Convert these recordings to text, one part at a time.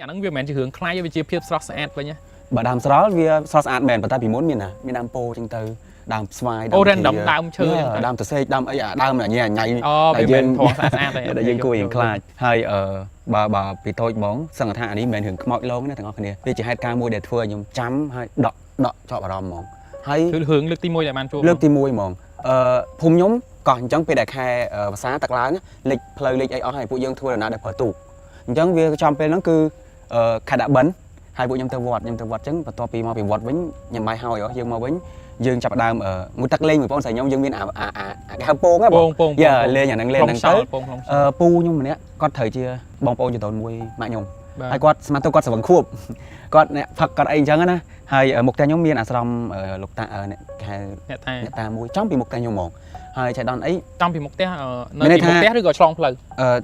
អាហ្នឹងវាមិនមែនជារឿងខ្លាចទេវាជាភាពស្រស់ស្អាតវិញណា បើដើមស្រល់វាស្រស់ស្អាតមែនប៉ុន្តែពីមុនមានណាមានដើមពោអញ្ចឹងទៅដើមស្វាយដើម អូ random ដើមឈើអញ្ចឹងទៅ ដើមតសេកដើមអីអាដើមញ៉ៃញ៉ៃ អូ ដែល វាមិនមែនធំស្អាតស្អាតទេ ដែលយើងគួររៀងខ្លាចហើយអឺបើបើពីតូចហ្មងសឹងថាអានេះមិនមែនរឿងខ្មោចលងណាទាំងអស់គ្នាវាជាហេតុការណ៍មួយដែលធ្វើឲ្យខ្ញុំចាំហើយដក់ដក់ជាប់អារម្មណ៍ហ្មងហើយ គឺរឿងលើកទី1ដែលបានជួប លើកទី1ហ្មងអឺភូមិខ្ញុំក៏អញ្ចឹងពេលដែលខែវស្សាទឹកឡើងលិចផ្លូវលិចអីអស់ហើយពួកយើងធ្វើដំណើរដោយប្រើទូកអញ្ចឹងវាចំពេលហ្នឹងគឺអឺខែដាក់បិណ្ឌហើយពួកខ្ញុំទៅវត្តខ្ញុំទៅវត្តអញ្ចឹងបន្ទាប់ពីមកពីវត្តវិញញ៉ាំបាយហើយហ៎យើងមកវិញយើងចាប់ផ្ដើមងូតទឹកលេងមួយបងស្រីខ្ញុំយើងមានអាអាអាគេហៅពងហ៎បង ពងពង យ៉ាលេងអាហ្នឹងលេងហ្នឹងទៅ ពងក្នុង អឺពូខ្ញុំម្នាក់គាត់ត្រូវជាបងប្អូនចតូនមួយម៉ាក់ខ្ញុំ បាទ ហើយគាត់ស្មានទៅគាត់ស្វឹងខួបគាត់អ្នកផឹកគាត់អីអញ្ចឹងណាហើយមុខផ្ទះខ្ញុំមានអាស្រមលោកតាអ្នកគេហៅ អ្នកថា អ្នកតាមួយចំពីមុខផ្ទះខ្ញុំហ្មងហើយចៃដន្យអី ចំពីមុខផ្ទះនៅ មានន័យ ពីមុខ ថា ផ្ទះឬក៏ឆ្លងផ្លូវ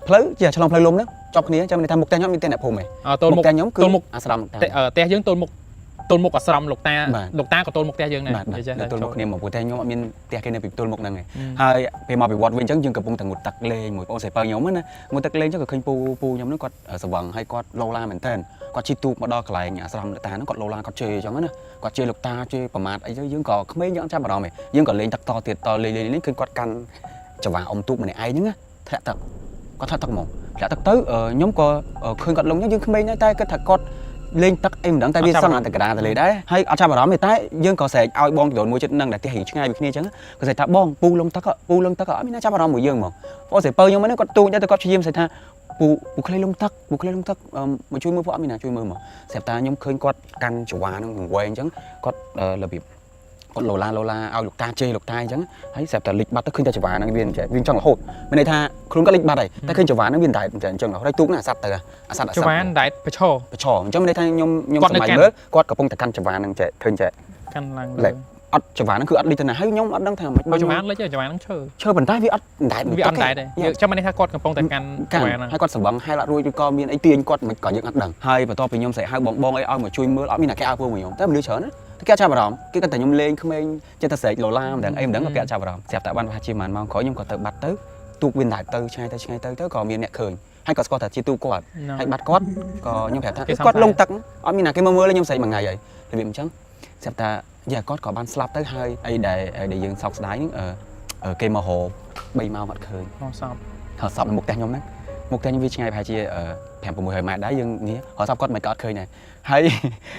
ផ្លូវជាឆ្លងផ្លូវលំហ្នឹងចប់គ្នាចាំមានន័យថាមុខផ្ទះខ្ញុំមានផ្ទះអ្នកភូមិឯង អឺទល់មុខ មុខផ្ទះខ្ញុំគឺ ទល់មុខ អាស្រមលោកតា ផ្ទះផ្ទះយើងទល់មុខទល់មុខអាស្រមលោកតា បាទ លោកតាក៏ទល់មុខផ្ទះយើងដែរ បាទបាទ និយាយចេះ នៅទល់មុខគ្នាមកព្រោះផ្ទះខ្ញុំអត់មានផ្ទះគេនៅពីទល់មុខហ្នឹងឯង ហឹម ហើយពេលមកពីវត្តវិញអញ្ចឹងយើងកំពុងតែងូតទឹកលេងមួយបងស្រីពៅខ្ញុំណាងូតទឹកលេងអញ្ចឹងក៏ឃើញពូពូខ្ញុំហ្នឹងគាត់ស្វឹងហើយគាត់ឡូឡាមែនតើគាត់ជិះទូកមកដល់កន្លែងអាស្រមលោកតាហ្នឹងគាត់ឡូឡាគាត់ជេរអញ្ចឹងណាគាត់ជេរលោកតាជេរប្រមាថអីទៅយើងក៏ក្មេងយើងអត់ចាប់អារម្មណ៍ទេយើងក៏លេងទឹកតទៀតតលេងលេងលេងឃើញគាត់កាន់ចង្វាអុំទូកម្នាក់ឯងហ្នឹងណាធ្លាក់ទឹកគាត់ធ្លាក់ទឹកហ្មងធ្លាក់ទឹកទៅខ្ញុំក៏ឃើញគាត់លងយើងក្មេងដែរតែគាត់ថាគាត់លេងទឹកអីមិនដឹងតែវាសឹងអន្តកដាទលេដែរហើយអត់ចាប់អារម្មណ៍ទេតែយើងក៏ស្រែកឲ្យបងចដូនមួយចិត្តនឹងដែលផ្ទះរៀងឆ្ងាយពីគ្នាអញ្ចឹងក៏ស្រែកថាបងពូលងទឹកពូលងទឹកអត់មានណាចាប់អារម្មណ៍មួយយើងហ្មងបងស្រីពៅខ្ញុំហ្នឹងគាត់ទូចដែរតែគាត់ព្យាយាមស្រែកថាពូពូក្លេលងទឹកពូក្លេលងទឹកមកជួយមើលពួកអត់មានណាជួយមើលហ្មងស្រាប់តែខ្ញុំឃើញគាត់កាន់ចង្វាហ្នឹងវែងអញ្ចឹងគាត់របៀបគាត់ឡូឡាឡូឡាឲ្យលោកតាជេរលោកតាអញ្ចឹងហើយស្រាប់តែលិចបាត់ទៅឃើញតែចង្វាហ្នឹងវាវាចង់រហូតមានន័យថាខ្លួនគាត់លិចបាត់ហើយតែឃើញចង្វាហ្នឹងវាតែអញ្ចឹងរហូតហើយទូកហ្នឹងអាសត្វទៅអាសត្វអាសត្វ ចវានដែតប្រឈរ ប្រឈរអញ្ចឹងមានន័យថាខ្ញុំខ្ញុំ គាត់នៅកាន់ សម័យមើលគាត់កំពុងតែកាន់ចង្វាហ្នឹងចេះឃើញចេះ កាន់ឡើង លេខអត់ចង្វាហ្នឹងគឺអត់លិចទៅណាហើយខ្ញុំអត់ដឹងថាមិន បើចវានលិចទេចវានហ្នឹងឈើ ឈើប៉ុន្តែវាអត់ដែតមួយ វាអត់ ទឹក ដែតទេយើងចាំមានន័យថាគាត់កំពុងតែកាន់ច កាន់ វានហ្នឹង ហើយគាត់ស្វឹងហែលអត់រួចឬក៏មានអីទាញគាត់មិនក៏យើងអត់ដឹងហើយបន្ទាប់ពីខ្ញុំស្រែកហៅបងបងអីឲ្យមកជួយមើលអត់មានអ្នកគេអើពើមួយខ្ញុំតែមនុស្សច្រើនណាតែគេអត់ចាប់អារម្មណ៍គេគាត់តែខ្ញុំលេងក្មេងចិត្តតែស្រែកឡូឡាមិនដឹងអីមិនដឹងក៏គេអត់ចាប់អារម្មណ៍ស្រាប់តែបានប្រហែលជាប៉ុន្មានម៉ោងក្រោយខ្ញុំក៏ទៅបាត់ទៅទូកវាដែតទៅឆ្ងាយទៅឆ្ងាយទៅទៅក៏មានអ្នកឃើញហើយក៏ស្គាល់ថាជាទូកគាត់ ហ្នឹង ហើយបាត់គាត់ក៏ខ្ញុំប្រាប់ថា គេសង្ស័យ គាត់លងទឹកអត់មានណាគេមកមើលទេខ្ញុំស្រែកមួយថ្ងៃហើយរបៀបអញ្ចឹងស្រាប់តែយ៉ាគាត់ក៏បានស្លាប់ទៅហើយអីដែលអីដែលយើងសោកស្ដាយហ្នឹងអឺអឺគេមករក3ម៉ោងអត់ឃើញ មកសព ហៅសពនៅមុខផ្ទះខ្ញុំហ្នឹងមុខផ្ទះខ្ញុំវាឆ្ងាយប្រហែលជា5 600ម៉ែត្រដែរយើងនេះហៅសពគាត់មិនក៏អត់ឃើញដែរហើយ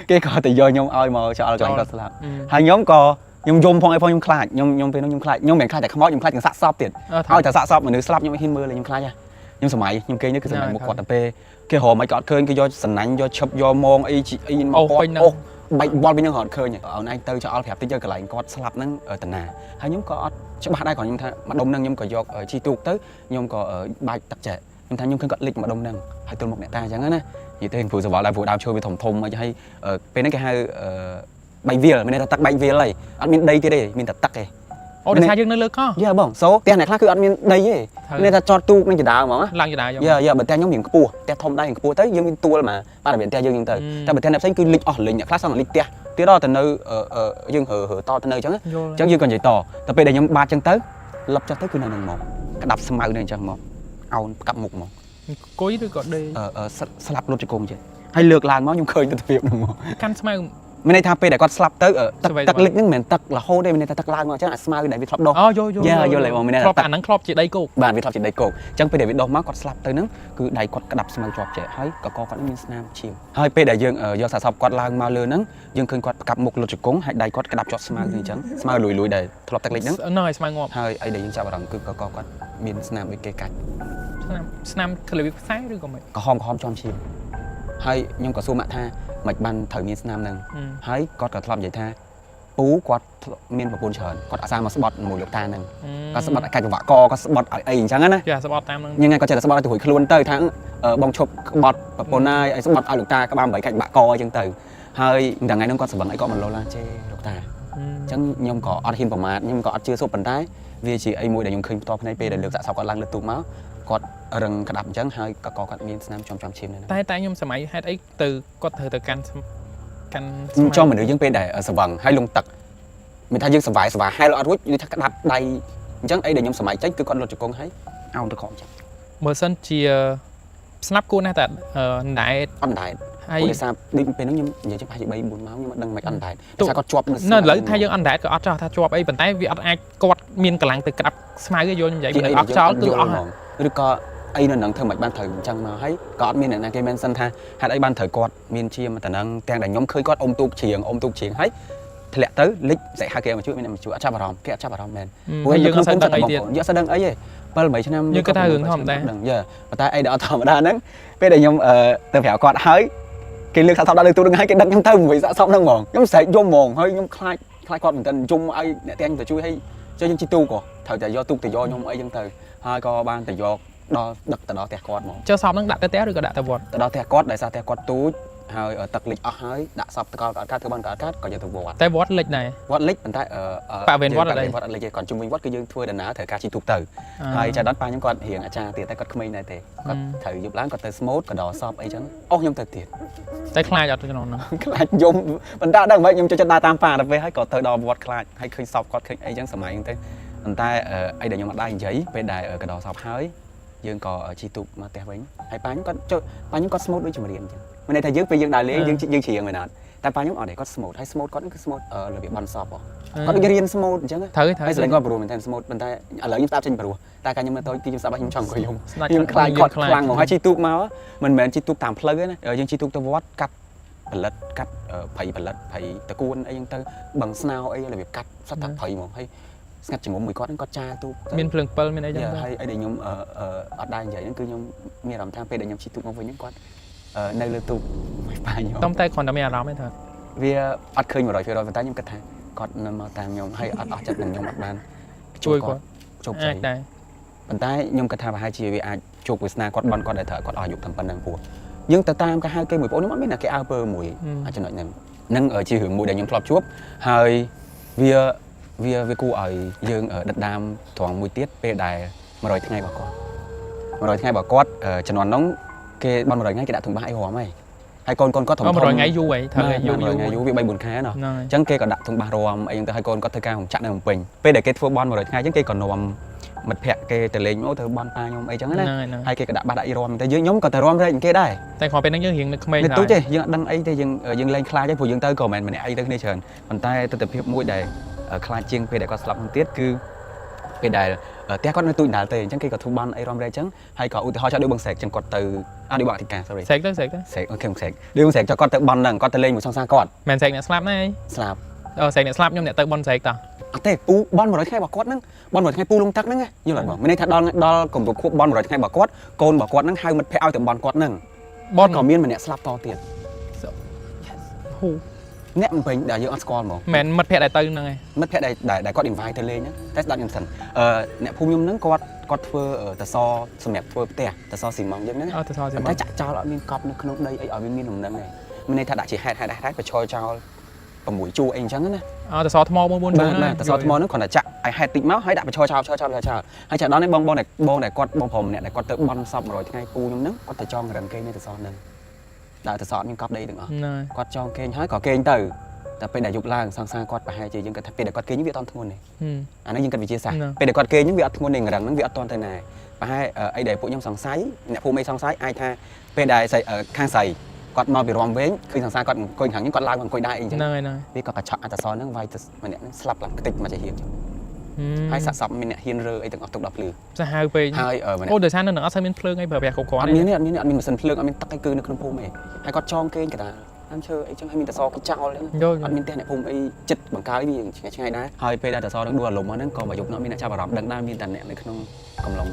គេក៏ទៅយកខ្ញុំឲ្យមកចោលកន្លែងគាត់ស្លាប់ហើយខ្ញុំក៏ខ្ញុំយំផងអីផងខ្ញុំខ្លាចខ្ញុំខ្ញុំពេលនោះខ្ញុំខ្លាចខ្ញុំមិនមែនខ្លាចតែខ្មោចខ្ញុំខ្លាចទាំងសាកសពទៀត អឺ ឲ្យតែសាកសពមនុស្សស្លាប់ខ្ញុំមិនហ៊ានមើលទេខ្ញុំខ្លាចហ៎ខ្ញុំសម័យខ្ញុំគេងនេះគឺសម័យមុខគាត់តែពេលគេរកមិនក៏អត់ឃើញគេយកសណាញ់យកឈឹបយកមងអីជីអីមក អូសពេញហ្នឹង អូសបែកវល់វិញហ្នឹងរត់ឃើញអូនឯងទៅចោលប្រាប់តិចទៅកន្លែងគាត់ស្លាប់ហ្នឹងតាណាហើយខ្ញុំក៏អត់ច្បាស់ដែរគាត់ខ្ញុំថាម្ដុំហ្នឹងខ្ញុំក៏យកជីទូកទៅខ្ញុំក៏បាច់ទឹកចែកខ្ញុំថាខ្ញុំឃើញគាត់លិចម្ដុំហ្នឹងហើយទល់មុខអ្នកតាអញ្ចឹងណានិយាយទៅព្រោះសវល់ដែរព្រោះដើមឈើវាធំធំអីហើយពេលហ្នឹងគេហៅបែកវាលមានន័យថាទឹកបែកវាលហើយអត់មានដីទៀតទេមានតែទឹកទេ អូដោយសារយើងនៅលើកោះ យ៉ាបងសូផ្ទះអ្នកខ្លះគឺអត់មានដីទេមានតែចតទូកនឹងចដើហ្មងណា ឡើងចដាយក យ៉ាយ៉ាបើផ្ទះខ្ញុំរៀងខ្ពស់ផ្ទះធំដែររៀងខ្ពស់ទៅយើងមានទួលមកបាទតែផ្ទះយើងហ្នឹងទៅតែបើផ្ទះអ្នកផ្សេងគឺលិចអស់លិចអ្នកខ្លះសឹងតែលិចផ្ទះទៀតដល់ទៅនៅយើងរើរើតទៅនៅអញ្ចឹង យល់ អញ្ចឹងយើងក៏និយាយតតែពេលដែលខ្ញុំបាតអញ្ចឹងទៅលឹបចុះទៅគឺនៅនឹងហ្មងក្តាប់ស្មៅនៅអញ្ចឹងហ្មងអោនផ្កាប់មុខហ្មង អង្គុយឬក៏ដេក ស្លាប់លុតជង្គង់ចេះហើយលើកឡើងមកខ្ញុំឃើញទិដ្ឋភាពហ្នឹងហ្មង កាន់ស្មៅ មានន័យថាពេលដែលគាត់ស្លាប់ទៅទឹក ស្វ័យ ទឹកលិចហ្នឹងមិនមែនទឹករហូតទេមានន័យថាទឹកឡើងមកអញ្ចឹងអាស្មៅដែលវាធ្លាប់ដុះ អូយល់យល់ យ៉ាយល់ហើយបងមានន័យថា ធ្លាប់អាហ្នឹងធ្លាប់ជាដីគោក បាទវាធ្លាប់ជាដីគោកអញ្ចឹងពេលដែលវាដុះមកគាត់ស្លាប់ទៅហ្នឹងគឺដៃគាត់ក្តាប់ស្មៅជាប់ចេះហើយកកគាត់មានស្នាមឈាមហើយពេលដែលយើងយកសាកសពគាត់ឡើងមកលើហ្នឹងយើងឃើញគាត់ផ្កាប់មុខលុតជង្គង់ហើយដៃគាត់ក្តាប់ជាប់ស្មៅនេះអញ្ចឹងស្មៅលួយលួយដែលធ្លាប់ទឹកលិចហ្នឹង ហ្នឹងហើយស្មៅងាប់ ហើយអីដែលយើងចាប់អារម្មណ៍គឺកកគាត់មានស្នាមដូចគេកាច់ ស្នាមស្នាមក្លីបខ្សែឬក៏មិន ក្រហមក្រហមជាំឈាមហើយខ្ញុំក៏សួរម៉ាក់ថាមិនបានត្រូវមានស្នាមហ្នឹងហើយគាត់ក៏ធ្លាប់និយាយថាពូគាត់មានប្រពន្ធច្រើនគាត់អាសាមកស្បត់មួយលោកតាហ្នឹងគាត់ស្បត់ឲ្យកាច់ប្រវាក់កគាត់ស្បត់ឲ្យអីអញ្ចឹងណា យ៉ាស្បត់តាមហ្នឹង ញ៉ឹងគាត់ចេះតែស្បត់ឲ្យទៅរួចខ្លួនទៅថាបងឈប់ក្បត់ប្រពន្ធហើយឲ្យស្បត់ឲ្យលោកតាក្បាល8កាច់បាក់កអញ្ចឹងទៅហើយថ្ងៃហ្នឹងគាត់ស្បឹងអីគាត់មិនលោឡាជេលោកតាអញ្ចឹងខ្ញុំក៏អត់ហ៊ានប្រមាថខ្ញុំក៏អត់ជឿសុបប៉ុន្តែវាជាអីមួយដែលខ្ញុំឃើញផ្ទាល់ភ្នែកពេលដែលលើកសាកសពគាត់ឡើងលើទូកមកគាត់រឹងក្តាប់អញ្ចឹងហើយកកគាត់មានស្នាមចំចំឈាមនៅហ្នឹង តែតែខ្ញុំសម័យហេតុអីទៅគាត់ត្រូវទៅកាន់កាន់ ចំមនុស្សយើងពេលដែលស្វឹងហើយលងទឹកមានថាយើងសវាយសវាយហែលអត់រួចនិយាយថាក្តាប់ដៃអញ្ចឹងអីដែលខ្ញុំសម័យចេញគឺគាត់លុតជង្គង់ហើយអោនទៅក្រោមអញ្ចឹង មើលសិនជា ស្លាប់គួរណាស់តែអណ្ដែត អត់ដែរ ហើយ ព្រោះដោយសារដូចពេលហ្នឹងខ្ញុំនិយាយទៅប្រហែលជា3 4ម៉ោងខ្ញុំអត់ដឹងមិនអត់ដែរដោយសារគាត់ជាប់នៅ នៅឥឡូវថាយើងអណ្ដែតក៏អត់ចោះថាជាប់អីប៉ុន្តែវាអត់អាចគាត់មានកម្លាំងទៅក្តាប់ស្មៅទេយល់ខ្ញុំនិយាយ ជា មិនអត់ខ្យល់គឺអស់ ហ្មងឬក៏អីនៅហ្នឹងធ្វើមិនបានត្រូវអញ្ចឹងមកហើយក៏អត់មានអ្នកណាគេ mention ថាហេតុអីបានត្រូវគាត់មានជាមកតំណឹងទាំងដែលខ្ញុំឃើញគាត់អុំទូកជ្រៀងអុំទូកជ្រៀងហើយធ្លាក់ទៅលិចស្អែកហៅគេមកជួយមានអ្នកមកជួយអត់ចាប់អារម្មណ៍គេអត់ចាប់អារម្មណ៍មែន ព្រោះយើងអត់សូវដឹងអីទៀត យើងអត់សូវដឹងអីទេ7 8ឆ្នាំ យើងគិតថារឿងធម្មតា ដឹងយ៉ាប៉ុន្តែអីដែលអត់ធម្មតាហ្នឹងពេលដែលខ្ញុំទៅប្រាប់គាត់ហើយគេលើកសាកសពដាក់លើទូនឹងហើយគេដឹកខ្ញុំទៅមួយសាកសពហ្នឹងហ្មងខ្ញុំស្រែកយំហ្មងហើយខ្ញុំខ្លាចខ្លាចគាត់មែនទែនយំឲ្យអ្នកទាំងទៅជួយឲ្យចុះខ្ញុំជិះទូកត្រូវតែយកទូកទៅយកខ្ញុំអីចឹងទៅហើយក៏បានទៅយកដល់ដឹកទៅដល់ផ្ទះគាត់ហ្មង ចុះសពហ្នឹងដាក់ទៅផ្ទះឬក៏ដាក់ទៅវត្ត ទៅដល់ផ្ទះគាត់ដោយសារផ្ទះគាត់ទូចហើយទឹកលិចអស់ហើយដាក់សពតកលក៏អត់កើតធ្វើបានក៏អត់កើតក៏យកទៅវត្ត តែវត្តលិចដែរ វត្តលិចប៉ុន្តែ បរិវេណវត្តអត់លិច វត្តអត់លិចទេគាត់ជុំវិញវត្តគឺយើងធ្វើដំណើរត្រូវការជិះទូកទៅហើយចាដល់ប៉ាខ្ញុំគាត់រៀងអាចារ្យទៀតតែគាត់ក្មេងដែរទេគាត់ត្រូវយប់ឡើងគាត់ទៅស្មូតក៏ដល់សពអីចឹងអស់ខ្ញុំទៅទៀត តែខ្លាចអត់ទៅក្នុងហ្នឹង ខ្លាចយំប៉ុន្តែអត់ដឹងមិនខ្ញុំចូលចិត្តដើរតាមប៉ាដល់ពេលហើយក៏ទៅដល់វត្តខ្លាចហើយឃើញសពគាត់ឃើញអីចឹងសម័យហ្នឹងទៅប៉ុន្តែអីដែលខ្ញុំអត់ដែរនិយាយពេលដែលកដោសពហើយយើងក៏ជិះទូកមកផ្ទះវិញហើយប៉ាខ្ញុំគាត់ចូលប៉ាខ្ញុំគាត់ស្មូតដូចចម្រៀងចឹងមានន័យថាយើងពេលយើងដើរលេងយើងយើងច្រៀងមែនអត់តែប៉ាខ្ញុំអត់ទេគាត់ស្មូតហើយស្មូតគាត់គឺស្មូតរបៀបបន់សពគាត់ដូចរៀនស្មូតអញ្ចឹង ត្រូវត្រូវ ហើយស្រឡាញ់គាត់ព្រោះមែនតើស្មូតប៉ុន្តែឥឡូវខ្ញុំស្ដាប់ចេញព្រោះតែកាលខ្ញុំនៅតូចគឺខ្ញុំស្ដាប់ខ្ញុំចង់អង្គុយយំ ស្ដាច់ ខ្ញុំខ្លាចគាត់ខ្លាំងហ្មងហើយជិះទូកមកមិនមែនជិះទូកតាមផ្លូវទេណាយើងជិះទូកទៅវត្តកាត់ផលិតកាត់ព្រៃផលិតព្រៃតកួនអីហ្នឹងទៅបឹងស្នោអីរបៀបកាត់សត្វតែព្រៃហ្មងហើយស្ងាត់ចងំមួយគាត់ហ្នឹងគាត់ចាទូក មានភ្លើងពិលមានអីចឹងទៅ ហើយអីដែលខ្ញុំអត់ដែរនិយាយហ្នឹងគឺខ្ញុំមានអារម្មណ៍ថាពេលដែលខ្ញុំជិះទូកមកវិញហ្នឹងគាត់នៅលើទូកមួយប៉ាខ្ញុំ តំតែគ្រាន់តែមានអារម្មណ៍ទេថា វាអត់ឃើញ100%ប៉ុន្តែខ្ញុំគិតថាគាត់នៅមកតាមខ្ញុំហើយអត់អស់ចិត្តនឹងខ្ញុំអត់បាន ជួយគាត់ ជោគជ័យ អាចដែរ ប៉ុន្តែខ្ញុំគិតថាប្រហែលជាវាអាចជោគវាសនាគាត់បន់គាត់ដែលត្រូវគាត់អស់អាយុតាមប៉ុណ្្នឹងព្រោះយើងទៅតាមគេហៅគេមួយបងខ្ញុំអត់មានណាគេអើពើមួយអាចចំណុចហ្នឹងហ្នឹងជារឿងមួយដែលខ្ញុំធ្លាប់ជួបហើយវាវាវាគួរឲ្យយើងដិតដាមត្រង់មួយទៀតពេលដែល100ថ្ងៃរបស់គាត់100ថ្ងៃរបស់គាត់ជំនាន់ហ្នឹងគេបន់100ថ្ងៃគេដាក់ធុងបាសអីរំហើយហើយកូនកូនគាត់ធំ អ100ថ្ងៃយូរហើយត្រូវយូរយូរ 100ថ្ងៃយូរវា3 4ខែណោះ ហ្នឹងហើយ អញ្ចឹងគេក៏ដាក់ធុងបាសរំអីហ្នឹងទៅហើយកូនគាត់ធ្វើការរោងចក្រនៅភ្នំពេញពេលដែលគេធ្វើបន់100ថ្ងៃអញ្ចឹងគេក៏នាំមិត្តភក្តិគេទៅលេងមកទៅបន់ប៉ាខ្ញុំអីចឹងណា ហ្នឹងហើយហ្នឹង ហើយគេក៏ដាក់បាសដាក់អីរំតែយើងខ្ញុំក៏ទៅរំរែកគេដែរ តែគ្រាន់ពេលហ្នឹងយើងរៀងនៅក្មេង នៅទូចទេយើងអត់ដឹងអីទេយើងយើងលែងខ្លាចទេព្រោះយើងទៅក៏មិនមែនម្នាក់អីទៅគ្នាច្រើនប៉ុន្តែទស្សនភាពមួយដែលខ្លាចជាងពេលដែលគាត់ស្លាប់ហ្នឹងទៀតគឺពេលដែលផ្ទះគាត់នៅទូចដដែលទេអញ្ចឹងគេក៏ធ្វើបន់អីរំរែកអញ្ចឹងហើយក៏ឧទាហរណ៍ចោះដូចបងស្រែកអញ្ចឹងគាត់ទៅអត់ដូចបងអធិការ sorry ស្រែកទៅស្រែកទៅ ស្រែក okay ស្រែកដូចបងស្រែកចុះគាត់ទៅបន់ហ្នឹងគាត់ទៅលេងមួយសង្សារគាត់ មិនស្រែកអ្នកស្លាប់ណាអី ស្លាប់ អឺស្រែកអ្នកស្លាប់ខ្ញុំអ្នកទៅបន់ស្រែកតោះ អត់ទេពូបន់100ថ្ងៃរបស់គាត់ហ្នឹងបន់100ថ្ងៃពូលងទឹកហ្នឹងយល់អត់បងមានន័យថាដល់ដល់គម្រប់ខួបបន់100ថ្ងៃរបស់គាត់កូនរបស់គាត់ហ្នឹងហៅមិត្តភក្តិឲ្យទៅបន់គាត់ហ្នឹង បន់ ក៏មានម្នាក់ស្លាប់តទៀត ហ៊ូ អ្នកបំពេញដែលយើងអត់ស្គាល់ហ្មង មិនមិត្តភក្តិដែលទៅហ្នឹងឯង មិត្តភក្តិដែលដែលគាត់ invite ទៅលេងហ្នឹងតែស្ដាប់ខ្ញុំសិនអ្នកភូមិខ្ញុំហ្នឹងគាត់គាត់ធ្វើតសសម្រាប់ធ្វើផ្ទះតសស៊ីម៉ង់យើងហ្នឹង អត់ទៅសល់ ប៉ុន្តែចាក់ចោលអត់មានកប់នៅក្នុងដីអីឲ្យវាមានលំនឹងទេមានន័យថាដាក់ជាហេតុហេតុហេតុប្រឈរចោល6ជួរអីអញ្ចឹងណា អត់ទៅសល់ថ្មមួយ4ជួរ បាទបាទតសថ្មហ្នឹងគ្រាន់តែចាក់ឲ្យហេតុតិចមកហើយដាក់ប្រឈរចោលចោលចោលចោលហើយចាក់ដល់នេះបងបងដែលបងដែលគាត់បងប្រុសម្នាក់ដែលគាត់ទៅបន់សព100ថ្ងៃពូខ្ញុំហ្នឹងគាត់ទៅចងរឹងគេនៅតសហ្នឹងដាក់តសអត់មានកប់ដីទាំងអស់ ហ្នឹង គាត់ចងគេងហើយក៏គេងទៅតែពេលដែលយប់ឡើងសង្សារគាត់ប្រហែលជាយើងគិតថាពេលដែលគាត់គេងវាអត់ធ្ងន់ទេអានេះយើងគិតវិទ្យាសាស្ត្រពេលដែលគាត់គេងវាអត់ធ្ងន់ទេរឹងហ្នឹងវាអត់ទាន់ទៅណាប្រហែលអីដែលពួកខ្ញុំសង្ស័យអ្នកភូមិអីសង្ស័យអាចថាពេលដែលខាងស្រីគាត់មកពីរំវិញឃើញសង្សារគាត់អង្គុយខាងនេះគាត់ឡើងអង្គុយដែរអីចឹង ហ្នឹងហើយហ្នឹង វាក៏កញ្ឆក់អត្តសហ្នឹងវាយទៅម្នាក់ហ្នឹងស្លាប់ឡើងខ្ទេចមកជាហៀងចឹងហើយសាក់សពមានអ្នកហ៊ានរើអីទាំងអស់ទុកដល់ភ្លឺ សាហាវពេក ហើយម្នាក់ អូដោយសារនៅនឹងអត់សូវមានភ្លើងអីប្រើប្រាស់គ្រប់គ្រាន់ អត់មានទេអត់មានអត់មានម៉ាស៊ីនភ្លើងអត់មានទឹកអីគឺនៅក្នុងភូមិទេហើយគាត់ចងគេងកដាលដើមឈើអីចឹងហើយមានតសគេចោលចឹង យល់ អត់មានផ្ទះអ្នកភូមិអីចិត្តបង្កើយវាឆ្ងាយឆ្ងាយដែរហើយពេលដែលតសនឹងដួលអារម្មណ៍ហ្នឹងក៏មកយប់នោះមានអ្នកចាប់អារម្មណ៍ដឹងដែរមានតែអ្នកនៅក្នុងកំឡុង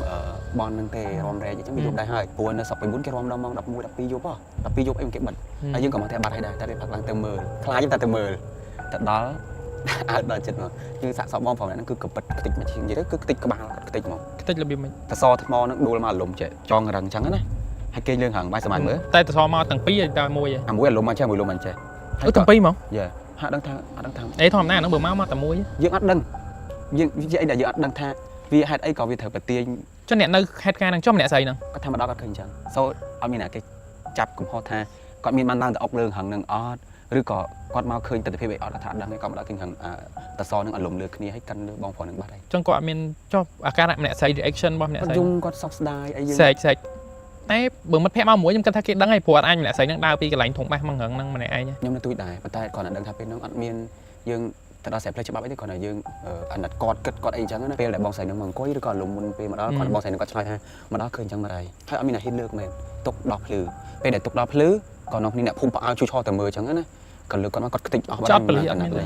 បនហ្នឹងទេរំរែកអញ្ចឹងវាយប់ដែរហើយព្រោះនៅស្រុកពីមុនគេរំដល់ម៉ោង11 12យប់ហ៎12យប់អីគេបិទហើយយើងក៏មកផ្ទះបាត់ហើយដែរតែពេលផឹកឡើងទៅមើលខ្លាចតែទៅមើលទៅដល់អើដល់ចិត្តមកយើងសាកសពបងប្រុសហ្នឹងគឺកពិតខ្ទេចមកជាងនិយាយទៅគឺខ្ទេចក្បាលខ្ទេចមក ខ្ទេចរបៀបម៉េច តសថ្មហ្នឹងដួលមកអារម្មណ៍ចេះចងរឹងអញ្ចឹងណាហើយគេលើងរឹងបាយសម័យមើល តែតសមកទាំងពីរតែមួយឯង អាមួយអារម្មណ៍មកចេះមួយអារម្មណ៍មកចេះ អឺទាំងពីរហ្មង យ៉ាហាក់ដឹងថាអត់ដឹងថា អេធម្មតាហ្នឹងបើមកមកតែមួយ យើងអត់ដឹងយើងជាអីដែលយើងអត់ដឹងថាវាហេតុអីក៏វាត្រូវប្រទាញ ចុះអ្នកនៅហេតុការណ៍ហ្នឹងចុះម្នាក់ស្រីហ្នឹង គាត់ថាមកដល់គាត់ឃើញអញ្ចឹងសូអត់មានអ្នកគេចាប់កំហុសថាគាត់មានបានឡើងទៅអុកលើហឹងនឹងអត់ឬក៏គាត់មកឃើញទស្សនវិជ្ជាអីអត់គាត់ថាអត់ដឹងទេគាត់មកដល់ឃើញហឹងតសនឹងអារម្មណ៍លើគ្នាហើយកាន់លើបងប្រុសនឹងបាត់ហើយ ចុះគាត់អត់មានចុះអាការៈម្នាក់ស្រី reaction របស់ម្នាក់ស្រី គាត់យំគាត់សោកស្ដាយអីយើង ស្រែកស្រែក តែបើមិត្តភក្តិមកមួយខ្ញុំគិតថាគេដឹងហើយព្រោះអត់អាចម្នាក់ស្រីហ្នឹងដើរពីកន្លែងធុងបាសមករឹងហ្នឹងម្នាក់ឯង ខ្ញុំនៅទូចដែរប៉ុន្តែគាត់តែដឹងថាពេលហ្នឹងអត់មានយើងទៅដល់ស្រែផ្លូវច្បាប់អីទេគ្រាន់តែយើងអាណិតគាត់គិតគាត់អីចឹងណាពេលដែលបងស្រីហ្នឹងមកអង្គុយឬក៏លំមុនពេលមកដល់គាត់បងស្រីហ្នឹងគាត់ឆ្លើយថាមកដល់ឃើញចឹងមកហើយហើយអត់មានអ្នកហ៊ានលើកមែនទុកដោះភ្លឺពេលដែលទុកដោះភ្លឺក៏នោះគ្នាអ្នកភូមិផ្អើលជួយឈរទៅមើលចឹងណាក៏លើកគាត់មកគាត់ខ្ទេចអស់ ចត់ប៉ូលីសអត់មានទេ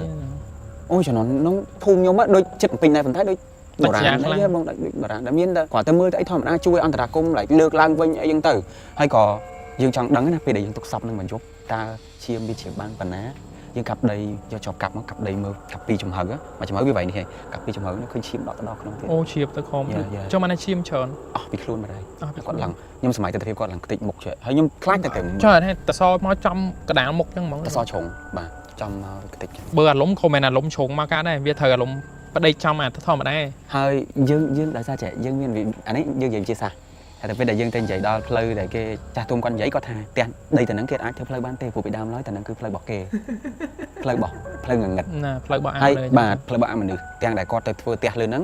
អូជំនាន់នោះភូមិខ្ញុំដូចចិត្តពេញដែរប៉ុន្តែដូចបុរាណដែរបងដូចបុរាណដែលមានតែគាត់ទៅមើលទៅអីធម្មតាជួយអន្តរាគមន៍លើកឡើងវិញអីចឹងទៅហើយក៏យើងចង់ដឹងណាពេលដែលយើងទុកសពនឹងបញ្យប់តើឈាមវាជ្រាបបានប៉ុណ្ណាយើងកាប់ដីយកជាប់កាប់មកកាប់ដីមើលកាប់ពីរចំហៅមួយចំហៅវាវែងនេះហើយកាប់ពីរចំហៅនោះឃើញឈាមដក់ទៅដល់ក្នុងទៀត អូជ្រាបទៅខំចុះមកណាឈាមច្រើន អស់ពីខ្លួនមកហើយ អស់ពី គាត់ឡើងខ្ញុំសម័យទិដ្ឋភាពគាត់ឡើងខ្ទេចមុខចេះហើយខ្ញុំខ្លាចតែទៅ ចុះអត់តសមកចំកដាលមុខចឹងហ្មង តសជ្រុងបាទចំមកខ្ទេច បើអារម្មណ៍ក៏មិនអារម្មណ៍ជ្រុងមកកើតដែរវាត្រូវអារម្មណ៍ប្តីចំអាធម្មតា ហើយយើងដោយសារចេះយើងមានអានេះយើងនិយាយជាសាសតែទៅពេលដែលយើងទៅនិយាយដល់ផ្លូវដែលគេចាស់ទុំគាត់និយាយគាត់ថាផ្ទះដីទៅហ្នឹងគេអាចធ្វើផ្លូវបានទេព្រោះពីដើមឡើយតែហ្នឹងគឺផ្លូវរបស់គេផ្លូវរបស់ផ្លូវងងឹត ណាផ្លូវរបស់អា ហើយ លើ បាទផ្លូវរបស់មនុស្សទាំងដែលគាត់ទៅធ្វើផ្ទះលើហ្នឹង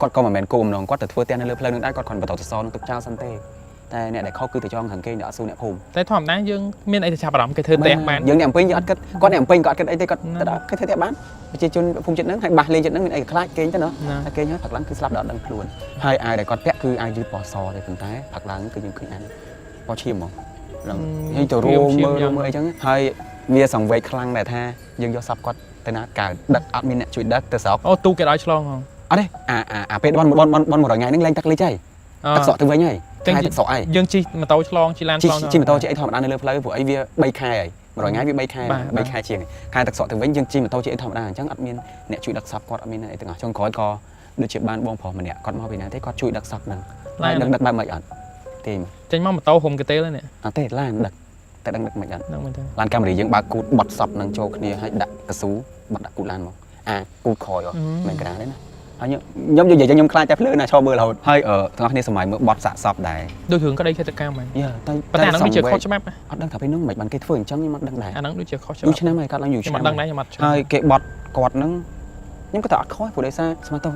គាត់ក៏មិនមែនគោលបំណងគាត់ទៅធ្វើផ្ទះនៅលើផ្លូវហ្នឹងដែរគាត់គ្រាន់បន្តសសរនឹងទុកចោលសិនទេតែអ្នកដែលខុសគឺទៅចងខាងគេដែលអត់ស៊ូអ្នកភូមិ តែធម្មតាយើងមានអីទៅចាប់អារម្មណ៍គេធ្វើផ្ទះបាន យើងអ្នកអំពេញយើងអត់គិតគាត់អ្នកអំពេញគាត់អត់គិតអីទេគាត់ទៅដល់គេធ្វើផ្ទះបានប្រជាជនភូមិចិត្តហ្នឹងហើយបាសលេងចិត្តហ្នឹងមានអីក៏ខ្លាចគេងទៅណោះតែគេងហើយផឹកឡើងគឺស្លាប់ដល់អត់ដឹងខ្លួនហើយអាវដែលគាត់ពាក់គឺអាវយឺតពណ៌សទេប៉ុន្តែផឹកឡើងគឺយើងឃើញអាវពណ៌ឈាមហ្មងឡើងហើយទៅរួមមើលមើលអីចឹងហើយវាសង្វេគខ្លាំងដែរថាយើងយកសពគាត់ទៅណាកើតដឹកអត់មានអ្នកជួយដឹកទៅស្រុក អូទូគេឲ្យឆ្លងហង អត់ទេអាអាអាពេលបនបនបន100ថ្ងៃហ្នឹងលែងទឹកលិចហើយទឹកស្រកទៅវិញហើយខែទឹកស្រកហើយ យើងជិះម៉ូតូឆ្លងជិះឡាន ជិះ ឆ្លង ជិះម៉ូតូជិះអីធម្មតានៅលើផ្លូវព្រោះអីវា3ខែហើយ100ថ្ងៃវា3ខែ3ខែជាងខែទឹកស្រកទៅវិញយើងជិះម៉ូតូជិះអីធម្មតាអញ្ចឹងអត់មានអ្នកជួយដឹកសពគាត់អត់មានអីទាំងអស់ចុងក្រោយក៏ដូចជាបានបងប្រុសម្នាក់គាត់មកពីណាទេគាត់ជួយដឹកសពហ្នឹងហើយដឹងដឹកបែបម៉េចអត់ទេ ចេញមកម៉ូតូហុំកទេលនេះ អត់ទេឡានដឹកតែដឹងដឹកមិនអត់ ហ្នឹងមែនទេ ឡានកាមេរីយើងបើកគូតបត់សពហ្នឹងចូលគ្នាហើយដាក់កស៊ូបត់ដាក់គូតឡានមកអាគូតក្រោយមិនកណ្ដាលទេណាហើយខ្ញុំនិយាយខ្ញុំខ្លាចតែភ្លើណាឈរមើលរហូតហើយទាំងអស់គ្នាសម័យមើលបត់សាកសពដែរ ដូចរឿងក្តីឃាតកម្មហ្នឹង យ៉ាតែ ប៉ុន្តែអាហ្នឹងដូចជាខុសច្បាប់ អត់ដឹងថាពេលហ្នឹងមិនបានគេធ្វើអញ្ចឹងខ្ញុំអត់ដឹងដែរ អាហ្នឹងដូចជាខុសច្បាប់ យូរឆ្នាំហើយកាត់ឡើងយូរ ខ្ញុំ ឆ្នាំ អត់ដឹងដែរខ្ញុំអត់ ហើយគេបត់គាត់ហ្នឹងខ្ញុំក៏តែអត់ខុសព្រោះដោយសារស្មានទៅ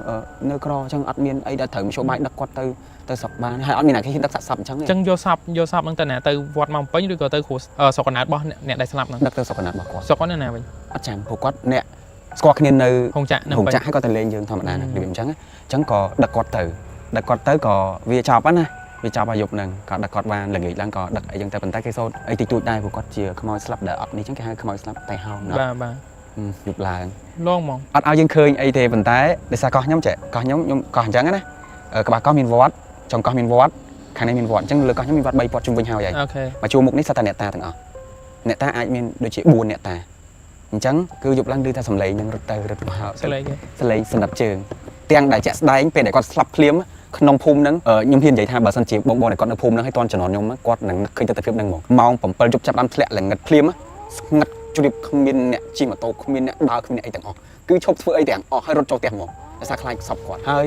នៅក្រអញ្ចឹងអត់មានអីដែលត្រូវមធ្យោបាយដឹកគាត់ទៅទៅស្រុកបានហើយអត់មានអ្នកគេដឹកសាកសពអញ្ចឹង អញ្ចឹងយកសពយកសពហ្នឹងទៅណាទៅវត្តមកពេញឬក៏ទៅគ្រូស្រុកកណ្ដាលរបស់អ្នកដែលស្លាប់ហ្នឹង ដឹកទៅស្រុកកណ្ដាលរបស់គាត់ ស្រុកហ្នឹងណាវិញ អត់ចាំព្រោះគាត់អ្នកស្គាល់គ្នានៅ ហងចាក់នៅ ហង ពេញ ចាក់ហើយគាត់ទៅលេងយើងធម្មតាហ្នឹងរបៀបអញ្ចឹងអញ្ចឹងក៏ដឹកគាត់ទៅដឹកគាត់ទៅក៏វាចប់ណាវាចប់អាយុហ្នឹងក៏ដឹកគាត់បានល្ងាចឡើងក៏ដឹកអីចឹងទៅប៉ុន្តែគេសូត្រអីតិចតួចដែរព្រោះគាត់ជាខ្មោចស្លាប់ដែលអត់នេះចឹងគេហៅខ្មោចស្លាប់តែហោងណា បាទបាទ យប់ឡើង លងហ្មង អត់ឲ្យយើងឃើញអីទេប៉ុន្តែដោយសារកោះខ្ញុំចេះកោះខ្ញុំខ្ញុំកោះអញ្ចឹងណាក្បាលកោះមានវត្តចុងកោះមានវត្តខាងនេះមានវត្តអញ្ចឹងលើកោះខ្ញុំមានវត្ត3វត្តជុំវិញហើយហើយ OK មកជួរមុខនេះសុទ្ធតែអ្នកតាទាំងអស់អ្នកតាអាចមានដូចជា4អ្នកតាអញ្ចឹងគឺយប់ឡើងឮថាសំឡេងនឹងរត់ទៅរត់មក សលេងគេ សំឡេងសម្រាប់ជើងទាំងដែលជាក់ស្ដែងពេលដែលគាត់ស្លាប់ភ្លាមក្នុងភូមិហ្នឹងខ្ញុំហ៊ាននិយាយថាបើសិនជាបងបងដែលគាត់នៅភូមិហ្នឹងហើយតន់ជំនាន់ខ្ញុំគាត់នឹងឃើញទស្សនភាពហ្នឹងហ្មងម៉ោង7យប់ចាប់ដើមធ្លាក់ល្ងឹតភ្លាមស្ងាត់ជ្រាបគ្មានអ្នកជិះម៉ូតូគ្មានអ្នកដើរគ្មានអ្នកអីទាំងអស់គឺឈប់ធ្វើអីទាំងអស់ហើយរត់ចូលផ្ទះហ្មងដោយសារខ្លាចសពគាត់ហើ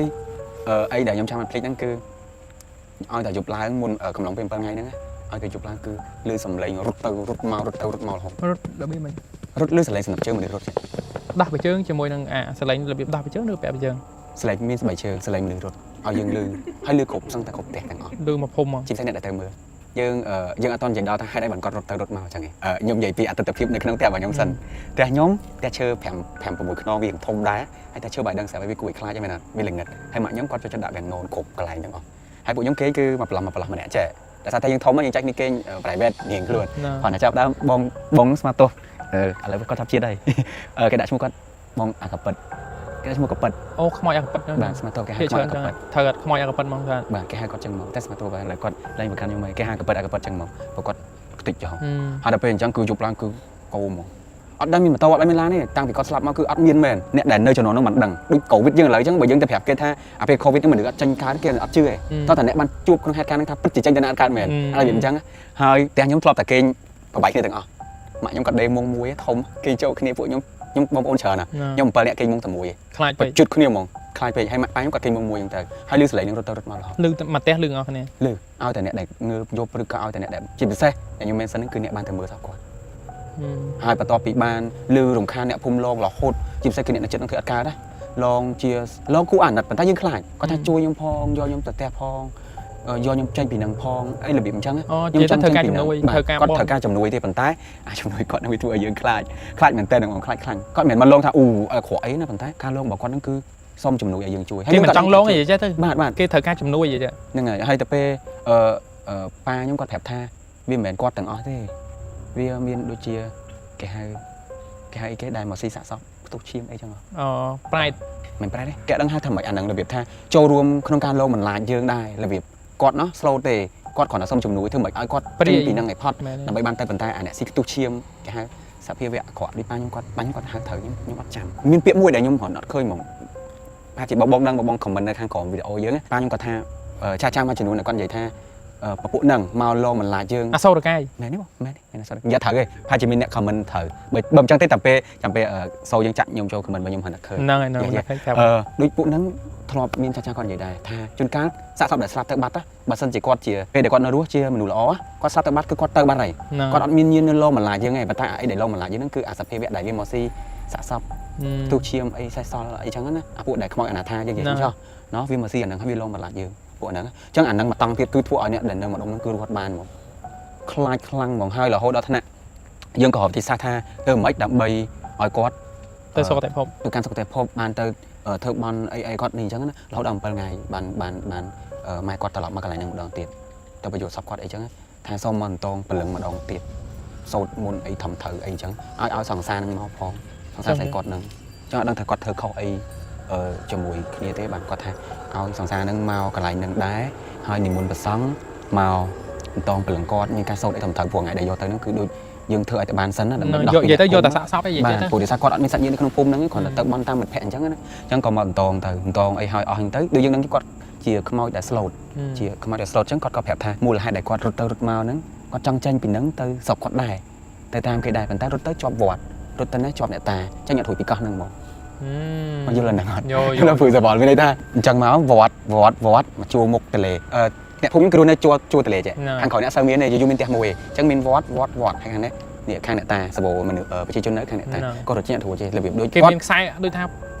យអីដែលខ្ញុំចាំមិនភ្លេចហ្នឹងគឺឲ្យតែយប់ឡើងមុនកំឡុងពេល7ថ្ងៃហ្នឹងឲ្យតែយប់ឡើងគឺឮសំឡេងរត់ទៅរត់មករត់ទៅរត់មករហូត រត់របៀបម៉េច រត់ឮសំឡេងសំណប់ជើងមនុស្សរត់ ដោះបិជើងជាមួយនឹងអាសលេងរបៀបដោះបិជើងឬពាក់បិជើង សលេងមានស្បែកជើងសលេងមនុស្សរត់ឲ្យយើងឮហើយឮគ្រប់សឹងតែគ្រប់ផ្ទះទាំងអស់ ឮមកភុំហ្មង ជាពិសេសអ្នកដែលទៅមើលយើងយើងអត់តន់និយាយដល់ថាហេតុអីបានគាត់រត់ទៅរត់មកអញ្ចឹងឯងខ្ញុំនិយាយពីអតិថិភាពនៅក្នុងផ្ទះរបស់ខ្ញុំសិនផ្ទះខ្ញុំផ្ទះឈើ5 5 6ខ្នងវាធំដែរហើយតែឈើបាយដឹងស្រាប់ហើយវាគួរឲ្យខ្លាចហ្នឹងមែនអត់វាល្ងិតហើយម៉ាក់ខ្ញុំគាត់ចូលចិត្តដាក់វាងងគ្រប់កន្លែងទាំងអស់ហើយពួកខ្ញុំគេគឺមកប្រឡោះមកប្រឡោះម្នាក់ចេះតែថាតែយើងធំយើងចាច់នេះគេ private រៀងខ្លួនគាត់តែចាប់ដើមបងបងស្មាទោសឥឡូវគាត់ចាប់ជាតិហើយគេដាក់ឈ្មោះគាត់បងអាកពិតគេដាក់ឈ្មោះកពិត អូខ្មោចអាកពិត បាទស្មាទោសគេហៅ ភាគច្រើន ខ្មោចអាកពិត ត្រូវអត់ខ្មោចអាកពិតហ្មងថា បាទគេហៅគាត់ចឹងមកតែស្មាទោសបាទឥឡូវគាត់លែងប្រកាន់ខ្ញុំហើយគេហៅកពិតអាកពិតចឹងមកព្រោះគាត់ខ្ទេចចោលហើយដល់ពេលអញ្ចឹងគឺយប់ឡើងគឺកោហ្មងអត់ដឹងមានម៉ូតូអត់ដឹងមានឡានទេតាំងពីគាត់ស្លាប់មកគឺអត់មានមែនអ្នកដែលនៅជំនាន់នោះមិនដឹងដូចកូវីដយើងឥឡូវអញ្ចឹងបើយើងទៅប្រាប់គេថាអាពេលកូវីដហ្នឹងមនុស្សអត់ចេញកើតគេអត់ជឿទេតោះតែអ្នកបានជួបក្នុងហេតុការណ៍ហ្នឹងថាពិតជាចេញទៅណាអត់កើតមែនឥឡូវវាអញ្ចឹងហើយផ្ទះខ្ញុំធ្លាប់តែគេងប្របែកគ្នាទាំងអស់ម៉ាក់ខ្ញុំក៏ដេមុងមួយធំគេចូលគ្នាពួកខ្ញុំខ្ញុំបងប្អូនច្រើនណាខ្ញុំ7នាក់គេងមុងតែមួយ ខ្លាចពេក ជុតគ្នាហ្មងខ្លាចពេកហើយម៉ាក់ប៉ាខ្ញុំគាត់គេងមុងមួយអញ្ចឹងទៅហើយលឺសលេងនឹងរត់ទៅរត់មករហូត ឮមកផ្ទះឮអស់គ្នា លឺឲ្យតែអ្នកដែលងើបយប់ឬក៏ឲ្យតែអ្នកដែលជាពិសេសដែលខ្ញុំ mention ហ្នឹងគឺអ្នកបានទៅមើលសពគាត់ហើយបន្ទាប់ពីបានលឺរំខានអ្នកភូមិឡងរហូតជាពិសេសគឺអ្នកនៅចិត្តនឹងធ្វើអត់កើតណាឡងជាឡងគូអាណិតប៉ុន្តែយើងខ្លាចគាត់ថាជួយខ្ញុំផងយកខ្ញុំទៅផ្ទះផង យកខ្ញុំចេញពីនឹងផងអីរបៀបអញ្ចឹង អូនិយាយទៅត្រូវការជំនួយ បាទ ត្រូវការ គាត់ បង ត្រូវការជំនួយទេប៉ុន្តែអាជំនួយគាត់នឹងវាធ្វើឲ្យយើងខ្លាចខ្លាចមែនតើនឹងខ្លាចខ្លាំងគាត់មិនមែនមកលងថាអូអាក្រក់អីណាប៉ុន្តែការលងរបស់គាត់នឹងគឺសុំជំនួយឲ្យយើងជួយ គេមិនចង់លងអីចេះទៅ បាទបាទ គេត្រូវការជំនួយអីចេះ ហ្នឹងហើយហើយទៅពេលអឺអឺប៉ាខ្ញុំគាត់ប្រាប់ថាវាមិនមែនគាត់ទាំងអស់ទេវាមានដូចជាគេហៅអីគេដែលមកស៊ីសាកសពផ្ទុះឈាមអីចឹងហ៎ អូប្រែត មិនប្រែទេគេអត់ដឹងហៅថាម៉េចអាហ្នឹងរបៀបថាចូលរួមក្នុងការលងបន្លាចយើងដែររបៀបគាត់ណោះ slow ទេគាត់គ្រាន់តែសុំជំនួយធ្វើម៉េចឲ្យគាត់ចេញពីហ្នឹងឲ្យផុត មែនទេ ដើម្បីបានតែប៉ុន្តែអាអ្នកស៊ីខ្ទុះឈាមគេហៅសភាវៈអាក្រក់នេះប៉ាខ្ញុំគាត់បាញ់គាត់ហៅត្រូវខ្ញុំខ្ញុំអត់ចាំមានពាក្យមួយដែលខ្ញុំរត់អត់ឃើញហ្មងប្រហែលជាបងបងដឹងបងបង comment នៅខាងក្រោមវីដេអូយើងណាប៉ាខ្ញុំគាត់ថាចាស់ចាស់មួយចំនួនគាត់និយាយថាពពួកហ្នឹងមកលងបន្លាចយើង អសូរកាយ មែនទេបងមែនទេមែនអត់និយាយត្រូវទេប្រហែលជាមានអ្នក comment ត្រូវបើបើមិនចឹងទេតែពេលចាំពេលសូយើងចាក់ខ្ញុំចូល comment របស់ខ្ញុំហ្នឹងតែឃើញ ហ្នឹងហើយហ្នឹង យ៉ា ហើយចាំ អឺដូចពួកហ្នឹងធ្លាប់មានចាស់ចាស់គាត់និយាយដែរថាជួនកាលសាកសពដែលស្លាប់ទៅបាត់ណាបើសិនជាគាត់ជាពេលដែលគាត់នៅរស់ជាមនុស្សល្អគាត់ស្លាប់ទៅបាត់គឺគាត់ទៅបាត់ហើយ ហ្នឹង គាត់អត់មានញៀននៅលងបន្លាចយើងទេប៉ុន្តែអីដែលលងបន្លាចយើងហ្នឹងគឺអាសភាវៈដែលវាមកស៊ីសាកសពទូឈាមអីសេះសល់អីចឹងណាអាពួកដែលខ្មោចអនាថាយើងនិយាយចោះណោះវាមកស៊ីអាហ្នឹងហើយវាលងបន្លាចយើងពួកហ្នឹងអញ្ចឹងអាហ្នឹងមកតង់ទៀតគឺធ្វើឲ្យអ្នកដែលនៅម្ដុំហ្នឹងគឺរត់បានហ្មងខ្លាចខ្លាំងហ្មងហើយរហូតដល់ថ្នាក់យើងក៏រកវិធីសាស្ត្រថាធ្វើម៉េចដើម្បីឲ្យគាត់ ទៅសុខតិភព ទៅកាន់សុគតិភពបានទៅធ្វើបន់អីអីគាត់នេះអញ្ចឹងណារហូតដល់7ថ្ងៃបានបានបានម៉ែគាត់ត្រឡប់មកកន្លែងហ្នឹងម្ដងទៀតទៅប្រយោជន៍សពគាត់អីចឹងថាសូមមកបន្តងព្រលឹងម្ដងទៀតសូត្រមុនអីធំត្រូវអីចឹងឲ្យឲ្យសង្សារហ្នឹងមកផងសង្សារស្អីគាត់ហ្នឹងចឹងអត់ដឹងថាគាត់ធ្វើខុសអីជាមួយគ្នាទេបានគាត់ថាឲ្យសង្សារហ្នឹងមកកន្លែងហ្នឹងដែរហើយនិមន្តប្រសង់មកបន្តងព្រលឹងគាត់មានការសូត្រអីធំត្រូវព្រោះថ្ងៃដែលយកទៅហ្នឹងគឺដូចយើងធ្វើឲ្យតែបានសិនណាដើម្បីដោះ យកនិយាយទៅយកតែសាកសពអីនិយាយ បាទ ទៅ ព្រោះដោយសារគាត់អត់មានសាច់ញាតិនៅក្នុងភូមិហ្នឹងទេគ្រាន់តែទៅបន់តាមមិត្តភក្តិអញ្ចឹងណាអញ្ចឹងក៏មកបន្តងទៅបន្តងអីហើយអស់ហ្នឹងទៅដូចយើងដឹងគាត់ជាខ្មោចដែល slow ជាខ្មោចដែល slow អញ្ចឹងគាត់ក៏ប្រាប់ថាមូលហេតុដែលគាត់រត់ទៅរត់មកហ្នឹងគាត់ចង់ចេញពីហ្នឹងទៅស្រុកគាត់ដែរទៅតាមគេដែរប៉ុន្តែរត់ទៅជាប់វត្តរត់ទៅណាជាប់អ្នកតាអញ្ចឹងអត់រួចពីកោះហ្នឹងហ្មងមកយល់ហ្នឹងអត់ យល់យល់ នៅព្រឺសបល់មានន័យថាអញ្ចឹងមកវត្តវត្តវត្តមកជួមុខទលេអឺអ្នកភូមិគឺរស់នៅជួជួទលេចេះខាងក្រោយអ្នកសូវមានទេយូរយូរមានផ្ទះមួយអញ្ចឹងមានវត្តវត្តវត្តហើយខាងនេះនេះខាងអ្នកតាសបោមនុស្សប្រជាជននៅខាងអ្នកតាគាត់រត់ចេញអត់រួចទេរបៀបដូចគាត់ គេមានខ្សែដូចថា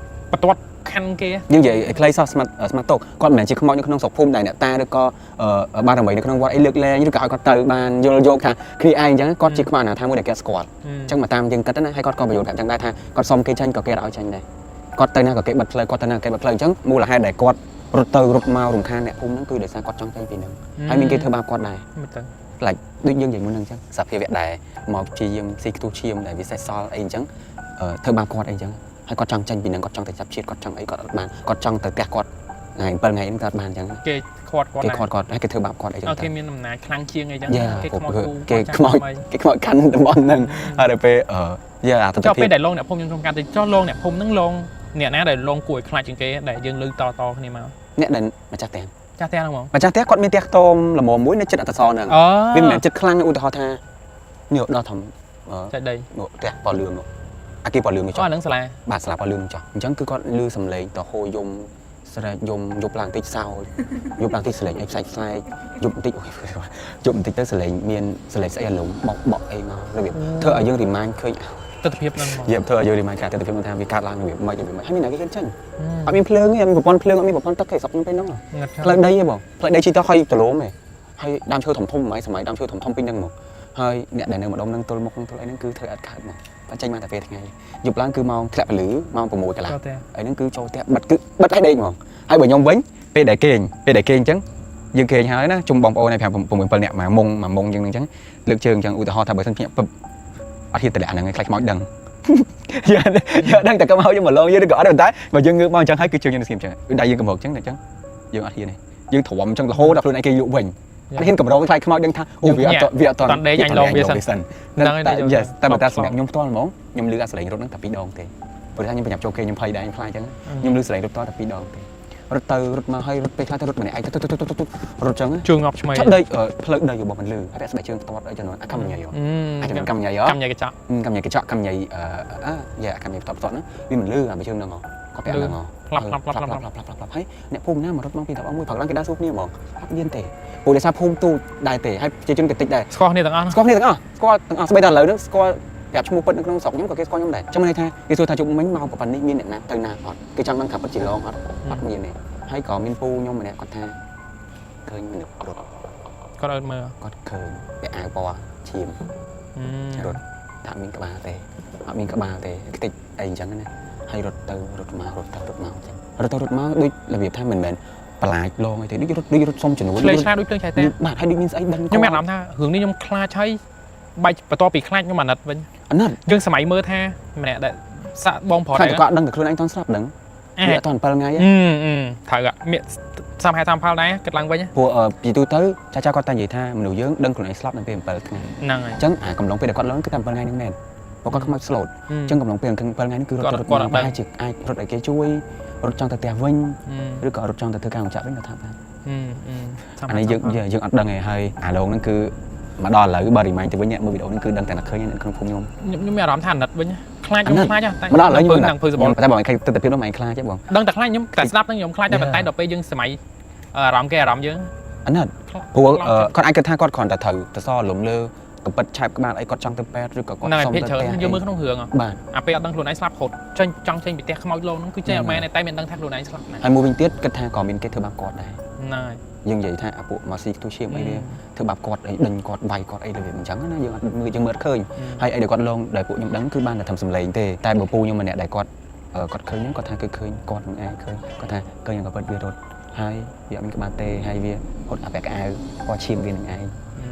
បន្ទាត់ខណ្ឌគេ យើងនិយាយឲ្យខ្លីសោះស្មាត់ស្មាត់តោគាត់មិនមែនជាខ្មោចនៅក្នុងស្រុកភូមិដែលអ្នកតាឬក៏បារមីនៅក្នុងវត្តអីលើកលែងឬក៏ឲ្យគាត់ទៅបានយល់យកថាគ្នាឯងអញ្ចឹងគាត់ជាខ្មោចអនាថាមួយដែលគេស្គាល់អញ្ចឹងមកតាមយើងគិតណាហើយគាត់ក៏បញ្យល់ប្រាប់អញ្ចឹងដែរថាគាត់សុំគេចេញក៏គេឲ្យចេញដែរគាត់ទៅណាក៏គេបិទផ្លូវគាត់ទៅណាគេបិទផ្លូវអញ្ចឹងមូលហេតុដែលគាត់រត់ទៅរត់មករំខានអ្នកភូមិហ្នឹងគឺដោយសារគាត់ចង់ចេញពីហ្នឹងហើយមានគេធ្វើបាបគាត់ដែរ មិនទៅ like ដូចយើងនិយាយមុនហ្នឹងអញ្ចឹងសភាវៈដែលមកព្យាយាមស៊ីខ្ទុះឈាមដែលវាសេះសល់អីអញ្ចឹងធ្វើបាបគាត់អីអញ្ចឹងហើយគាត់ចង់ចេញពីហ្នឹងគាត់ចង់ទៅចាប់ជាតិគាត់ចង់អីគាត់អត់បានគាត់ចង់ទៅផ្ទះគាត់ថ្ងៃ7ថ្ងៃហ្នឹងគាត់អត់បានអញ្ចឹង គេខាត់គាត់ គេខាត់គាត់ហើយគេធ្វើបាបគាត់អីចឹង អូ ទៅ គេមានអំណាចខ្លាំងជាងអីចឹង យ៉ា គេខ្មោចគូ គេខ្មោចគេខ្មោចកាន់តំបន់ហ្នឹងហើយដល់ពេលអឺយ៉ាអាទិ ចុះ ភាព ពេលដែលលងអ្នកភូមិខ្ញុំក្នុងការទៅចុះលងអ្នកភូមិហ្នឹងលងអ្នកណាដែលលងគួរឲ្យខ្លាចជាងគេដែលយើងលឺតតគ្នាមក អ្នកដែលម្ចាស់ផ្ទះ ចាស់ផ្ទះហ្នឹងហ្មង ម្ចាស់ផ្ទះគាត់មានផ្ទះខ្ទមល្មមមួយនៅជិតអត្តសហ្នឹង អូ វាមិនមែនចិត្តខ្លាំងឧទាហរណ៍ថានេះដល់ធំអឺ ចាច់ដី នោះផ្ទះពណ៌លឿងនោះអាគារពណ៌លឿងនោះចុះ អូអាហ្នឹងសាលា បាទស្លាប់ពណ៌លឿងចុះអញ្ចឹងគឺគាត់ឮសំឡេងតហូយំស្រែកយំយប់ឡើងតិចសោយយប់ឡើងតិចសលេងអីផ្សាយផ្សាយយប់បន្តិចអូយយប់បន្តិចទៅសលេងមានសលេងស្អីអាលំបកបកអីមករបៀបធ្វើឲ្យយើង remind ឃើញ ទស្សនភាពហ្នឹងហ្មង យេធ្វើឲ្យយើង remind ការទស្សនភាពថាវាកើតឡើងរបៀបម៉េចរបៀបម៉េចហើយមានណាគេហ៊ានចេញអត់មានភ្លើងទេអត់មានប្រព័ន្ធភ្លើងអត់មានប្រព័ន្ធទឹកទេស្រុកខ្ញុំពេលហ្នឹង ងឹត ផ្លូវដីទេបងផ្លូវដីជីទៅហើយទលំទេហើយដើមឈើធំធំសម័យដើមឈើធំធំពីរហ្នឹងហ្មងហើយអ្នកដែលនៅម្ដុំហ្នឹងទល់មុខហ្នឹងទល់អីហ្នឹងគឺធ្វើអត់កើតហ្មងបាចេញមកតែពេលថ្ងៃយប់ឡើងគឺម៉ោងធ្លាក់ពលឺម៉ោង6កន្លះ ចូលផ្ទះ អីហ្នឹងគឺចូលផ្ទះបិទគឺបិទឲ្យដេកហ្មងហើយបើខ្ញុំវិញពេលដែលគេងពេលដែលគេងអញ្ចឹងយើងគេងហើយណាជុំបងប្អូនឲ្យ5 6 7នាក់មួយមុងមួយមុងយ៉ាងហ្នឹងអញ្ចឹងលើកជើងអញ្ចឹងឧទាហរណ៍ថាបើសិនភ្ញាក់ពឹបអត់ហ៊ានតម្លាក់ហ្នឹងឯងខ្លាចខ្មោចដឹងយើងយើងដឹងតែកុំឲ្យយើងមកលងយើងឬក៏អត់ទេប៉ុន្តែបើយើងងើបមកអញ្ចឹងហើយគឺជើងយើងនៅស្ងៀមអញ្ចឹងដៃយើងកម្រោកអញ្ចឹងអញ្ចឹងយើងអត់ហ៊ានទេយើងទ្រាំអញ្ចឹងរហូតដល់ខ្លួនឯងគេលក់វិញអត់ហ៊ានកម្រោកខ្លាចខ្មោចដឹងថាអូវាអត់វាអត់ តន់ដេកអញលងវាសិន ហ្នឹងតែ yes តែបើតែសម្រាប់ខ្ញុំផ្ទាល់ហ្មងខ្ញុំលឺអាសលេងរត់ហ្នឹងតែពីរដងទេព្រោះថាខ្ញុំប្រញាប់ចូលគេខ្ញុំភ័យដែរខ្ញុំខ្លាចអញ្ចឹងខ្ញុំលឺសលេងរត់តតែពីរដងទេរត់ទៅរត់មកហើយរត់ពេលខ្លះទៅរត់ម្នាក់ឯងទៅទៅទៅទៅរត់អញ្ចឹង ជួងងាប់ឆ្មី ឆាប់ដីផ្លូវដីរបស់មិនលឺហើយតែស្បែកជើងផ្ទាត់អីចំនួនអាកម្មញ៉ៃអាចចំនួនកម្មញ៉ៃ កម្មញ៉ៃកញ្ចក់ កម្មញ៉ៃកញ្ចក់កម្មញ៉ៃអឺយ៉ាកម្មញ៉ៃផ្ទាត់ផ្ទាត់ហ្នឹងវាមិនលឺអាជើងហ្នឹងគាត់ពាក់ហ្នឹង ផ្លាប់ផ្លាប់ផ្លាប់ផ្លាប់ ផ្លាប់ផ្លាប់ផ្លាប់ហើយអ្នកភូមិណាមករត់មកពីតបមួយព្រឹកឡើងគេដើរសួរគ្នាហ្មងអត់មានទេព្រោះដោយសារភូមិទូចដែរទេហើយប្រជាជនក៏តិចដែរ ស្គាល់គ្នាទាំងអស់ ស្គាល់គ្នាទាំងអស់ស្គាល់ទាំងអស់ស្បីតែឥឡូវហ្នឹងស្គាល់ប្រាប់ឈ្មោះពិតនៅក្នុងស្រុកខ្ញុំក៏គេស្គាល់ខ្ញុំដែរចាំន័យថាគេសួរថាជុំមិញមកប៉ុណ្នេះមានអ្នកណាទៅណាអត់គេចង់ដឹងថាពិតជាឡងអត់អត់មានទេហើយក៏មានពូខ្ញុំម្នាក់គាត់ថាក ឃើញមនុស្សរត់ គាត់អត់មើល គាត់ឃើញពាក់អាវពណ៌ឈាមរត់ថាមានក្បាលទេអត់មានក្បាលទេខ្ទេចអីអញ្ចឹងណាហើយរត់ទៅរត់មករត់ទៅរត់មកអញ្ចឹងរត់ទៅរត់មកដូចរបៀបថាមិនមែនបន្លាចលងអីទេដូចរត់ដូចរត់សុំចំនួន ឆ្លេឆ្លាដូចភ្លើងឆេះទេ បាទហើយដូចមានស្អីដិន ខ្ញុំមានអារម្មណ៍ថារឿងនេះខ្ញុំខ្លាចហើយបែកបន្ទាប់ពីខ្លាចខ្ញុំអាណិតវិញ អាណិត យើងសម័យមើលថាម្នាក់ដែលសាក់បងប្រុស ខ្លាចតែគាត់ដឹងតែខ្លួនឯងតន់ស្លាប់ដឹង អា វាអត់តន់7ថ្ងៃ អឺអឺត្រូវមានសំហេតុសំផលដែរគិតឡើងវិញ ព្រោះពីទូទៅចាស់ចាស់គាត់តែនិយាយថាមនុស្សយើងដឹងខ្លួនឯងស្លាប់នៅពេល7ថ្ងៃ ហ្នឹងហើយ អញ្ចឹងអាកំឡុងពេលដែលគាត់ឡើងគឺតែ7ថ្ងៃហ្នឹងមែនព្រោះគាត់ខ្មោចស្លូតអញ្ចឹងកំឡុងពេល7ថ្ងៃហ្នឹងគឺរត់រត់មកប្រហែលជាអាចរត់ឲ្យគេជួយរត់ចង់ទៅផ្ទះវិញឬក៏រត់ចង់ទៅធ្វើការរោងចក្រវិញក៏ថាបានអានេះយើងយើងអត់ដឹងទេហើយអាឡងហ្នឹងគឺមកដល់ឥឡូវបើ remind ទៅវិញមើលវីដេអូហ្នឹងគឺដឹងតែឃើញនៅក្នុងភូមិខ្ញុំ ខ្ញុំមានអារម្មណ៍ថាអាណិតវិញខ្លាចខ្ញុំខ្លាចតែ មកដល់ឥឡូវខ្ញុំ នឹងភើសបល់ តែបងឯងឃើញទិដ្ឋភាពនោះបងឯងខ្លាចទេបង ដឹងតែខ្លាចខ្ញុំតែស្ដាប់ហ្នឹងខ្ញុំខ្លាចតែប៉ុន្តែដល់ពេលយើងសម័យអារម្មណ៍គេអារម្មណ៍យើង អាណិតព្រោះគាត់អាចគិតថាគាត់គ្រាន់តែត្រូវទៅសលំលើកពិតឆែបក្បាលអីគាត់ចង់ទៅពេទ្យឬក៏គាត់ ហ្នឹងហើយ សុំ ភាគច្រើន ទៅផ្ទះ យើងមើលក្នុងរឿង បាទ អាពេលអត់ដឹងខ្លួនឯងស្លាប់រត់ចេញចង់ចេញពីផ្ទះខ្មោចលងហ្នឹងគឺចេញអត់មែនតែមានដឹងថាខ្លួនឯងស្លាប់ណា ហើយមួយវិញទៀតគិតថាក៏មានគេធ្វើបាបគាត់ដែរ ហ្នឹងហើយ យើងនិយាយថាអាពួកមកស៊ីខ្ទុះឈាមអីវាធ្វើបាបគាត់អីដេញគាត់វាយគាត់អីរបៀបអញ្ចឹងណាយើងអត់មើលយើងមើលអត់ឃើញហើយអីដែលគាត់លងដែលពួកខ្ញុំដឹងគឺបានតែធ្វើសម្លេងទេតែបើពូខ្ញុំម្នាក់ដែលគាត់គាត់ឃើញហ្នឹងគាត់ថាគឺឃើញគាត់នឹងឯងឃើញគាត់ថាឃើញក៏ពិតវារត់ហើយវាអត់មានក្បាលទេហើយវាហត់អាពាក់កៅពណ៌ឈាមវានឹងឯងហើ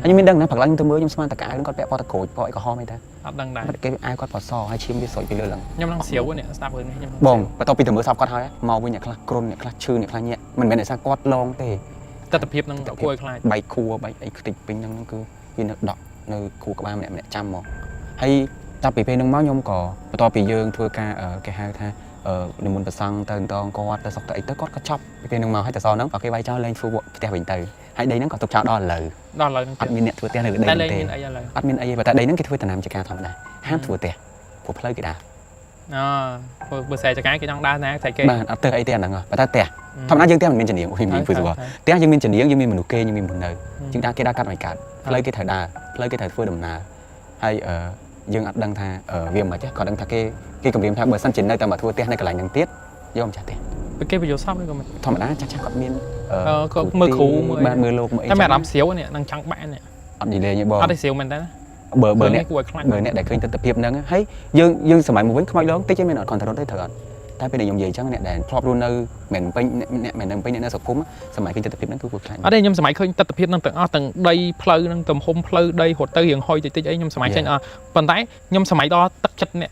យខ្ញុំមានដឹងណាព្រឹកឡើងខ្ញុំទៅមើលខ្ញុំស្មានតែកៅហ្នឹងគាត់ពាក់ពណ៌តក្រូចពណ៌អីក្រហមអីតា អត់ដឹងដែរ គេអាវគាត់ពណ៌សហើយឈាមវាស្រុចពីលើឡើង ខ្ញុំនឹងស្រាវនេះស្ដាប់រឿងនេះខ្ញុំ បងបន្ទាប់ពីទៅមើលសពគាត់ហើយមកវិញអ្នកខ្លះគ្រុនអ្នកខ្លះឈឺអ្នកខ្លះញាក់មិនមែនដោយសារគាត់លងទេ ទស្សនភាពនឹងគួរឲ្យខ្លាច បែកខួរបែកអីខ្ទេចពេញហ្នឹងគឺវានៅដក់នៅខួរក្បាលម្នាក់ម្នាក់ចាំមកហើយចាប់ពីពេលហ្នឹងមកខ្ញុំក៏បន្ទាប់ពីយើងធ្វើការគេហៅថានិមន្តប្រសង់ទៅដងគាត់ទៅសុកទៅអីទៅគាត់ក៏ចប់ពីពេលហ្នឹងមកហើយទៅសហ្នឹងក៏គេវាយចោលលែងធ្វើផ្ទះវិញទៅហើយដីហ្នឹងក៏ទុកចោលដល់ឥឡូវ ដល់ឥឡូវហ្នឹង អត់មានអ្នកធ្វើផ្ទះនៅលើដី តែលែង ហ្នឹងទេ មានអីឥឡូវ អត់មានអីទេតែដីហ្នឹងគេធ្វើតំណាំជាការធម្មតាហាមធ្វើផ្ទះព្រោះផ្លូវគេដើរ អូបើស្រែចកាគេចង់ដើរណាស្រែគេ បាទអត់ទៅអីទេអាហ្នឹងបើតែផ្ទះធម្មតាយើងផ្ទះមិនមានជំនាញអូយមានព្រោះផ្ទះយើងមានជំនាញយើងមានមនុស្សគេយើងមានមនុស្សនៅជាងដើរគេដើរកាត់មិនកើតផ្លូវគេត្រូវដើរផ្លូវគេត្រូវធ្វើដំណើរហើយយើងអត់ដឹងថាវាមិនខ្មិចគាត់ដឹងថាគេគេគម្រាមថាបើសិនជានៅតែមកធ្វើផ្ទះនៅកន្លែងហ្នឹងទៀតយកម្ចាស់ផ្ទះ គេបញ្យល់សពឬក៏មិន ធម្មតាចាស់ចាស់គាត់មាន គាត់មើលគ្រូមើល បាទមើលលោកមើលអី តែមានអារម្មណ៍ស្រាវនេះនឹងចង់បាក់នេះ អត់និយាយលេងទេបង អត់ទេស្រាវមែនតើ បើបើអ្នក គួរឲ្យខ្លាច បើអ្នកដែលឃើញទស្សនភាពហ្នឹងហើយយើងយើងសម័យមកវិញខ្មោចលងតិចឯងមែនអត់គ្រាន់តែរត់ទេត្រូវអត់តែពេលដែលខ្ញុំនិយាយអញ្ចឹងអ្នកដែលធ្លាប់រស់នៅមិនពេញអ្នកមិននៅពេញអ្នកនៅស្រុកភូមិសម័យឃើញទស្សនភាពហ្នឹងគឺគួរខ្លាច អត់ទេខ្ញុំសម័យឃើញទស្សនភាពហ្នឹងទាំងអស់ទាំងដីផ្លូវហ្នឹងទំហំផ្លូវដីរត់ទៅរៀងហុយតិចតិចអីខ្ញុំសម័យចេញអស់ប៉ុន្តែខ្ញុំសម័យដល់ទឹកចិត្តអ្ន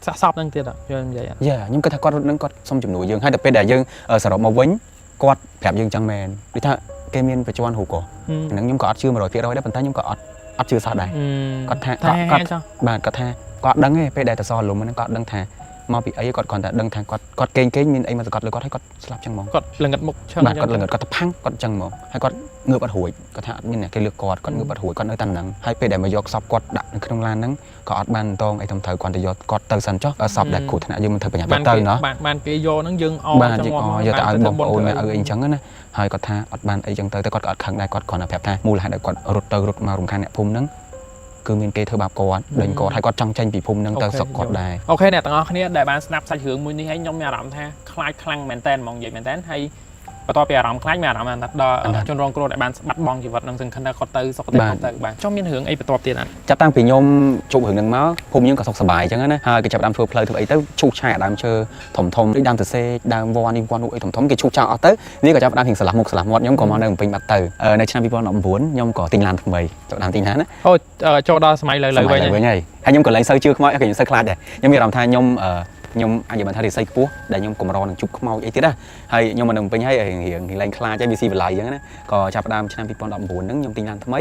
កសាកសពហ្នឹងទៀតយល់និយាយ យ៉ាខ្ញុំគិតថាគាត់រត់ហ្នឹងគាត់សុំជំនួយយើងហើយតែពេលដែលយើងសរុបមកវិញគាត់ប្រាប់យើងចឹងមែនដូចថាគេមានប្រជ័នហូកហ្នឹងខ្ញុំក៏អត់ជឿ100%ដែរប៉ុន្តែខ្ញុំក៏អត់អត់ជឿសោះដែរគាត់ថាគាត់បាទគាត់ថាគាត់ដឹងទេពេលដែលតសលំហ្នឹងគាត់ដឹងថាមកពីអីគាត់គ្រាន់តែដឹងថាគាត់គាត់គេងគេងមានអីមកសង្កត់លើគាត់ហើយគាត់ស្លាប់ចឹងហ្មង គាត់ល្ងិតមុខឈឹង បាទគាត់ល្ងិតគាត់ទៅផាំងគាត់ចឹងហ្មងហើយគាត់ងើបអត់រួចគាត់ថាអត់មានអ្នកគេលើកគាត់គាត់ងើបអត់រួចគាត់នៅតែហ្នឹងហើយពេលដែលមកយកសពគាត់ដាក់នៅក្នុងឡានហ្នឹងក៏អត់បានតងអីធំត្រូវគាត់ទៅយកគាត់ទៅសិនចុះសពដែលគ្រោះថ្នាក់យើងមិនត្រូវប្រញាប់ទៅណោះ បានបានគេយកហ្នឹងយើងអ បាទយើងអយកទៅឲ្យបងប្អូនឲ្យអីចឹងណាហើយគាត់ថាអត់បានអីចឹងទៅតែគាត់ក៏អត់ខឹងដែរគាត់គ្រាន់តែប្រាប់ថាមូលហេតុដែលគាត់រត់ទៅរត់មករំខានអ្នកភូមិហ្នឹងគឺមានគេធ្វើបាបគាត់ដេញគាត់ហើយគាត់ចង់ចេញពីភូមិហ្នឹងទៅស្រុកគាត់ដែរ OK អ្នកទាំងអស់គ្នាដែលបានស្ដាប់សាច់រឿងមួយនេះហើយខ្ញុំមានអារម្មណ៍ថាខ្លាចខ្លាំងមែនតើហ្មងនិយាយមែនតើហើយបន្ទាប់ពីអារម្មណ៍ខ្លាចមានអារម្មណ៍ថាដល់ជនរងគ្រោះដែលបានបាត់បង់ជីវិតនឹងសង្ឃឹមថាគាត់ទៅសុខភាពទៅបាទចុះមានរឿងអីបន្ទាប់ទៀតអត់ ចាប់តាំងពីខ្ញុំជួបរឿងហ្នឹងមកភូមិយើងក៏សុខសប្បាយអញ្ចឹងណាហើយគេចាប់ដើមធ្វើផ្លូវធ្វើអីទៅឈូសឆាយអាដើមឈើធំធំដូចដើមសរសេរដើមវ៉ានេះវ៉ានោះអីធំធំគេឈូសចោលអស់ទៅនេះក៏ចាប់ដើមរៀងឆ្លាស់មុខឆ្លាស់មាត់ខ្ញុំក៏មកនៅភ្នំពេញបាត់ទៅនៅឆ្នាំ2019ខ្ញុំក៏ទិញឡានថ្មីចាប់ដើមទិញឡានណា អូចូលដល់សម័យលើលើវិញ វិញហើយហើយខ្ញុំក៏លែងសូវជឿខ្មោចខ្ញុំសូវខ្លាចដែរខ្ញុំមានអារម្មណ៍ថាខ្ញុំខ្ញុំអាចនិយាយបានថារិស័យខ្ពស់ដែលខ្ញុំកម្រនឹងជួបខ្មោចអីទៀតណាហើយខ្ញុំមកនៅភ្នំពេញហើយរៀងលែងខ្លាចហើយវាស៊ីវិល័យអញ្ចឹងណាក៏ចាប់ដើមឆ្នាំ2019ហ្នឹងខ្ញុំទិញឡានថ្មី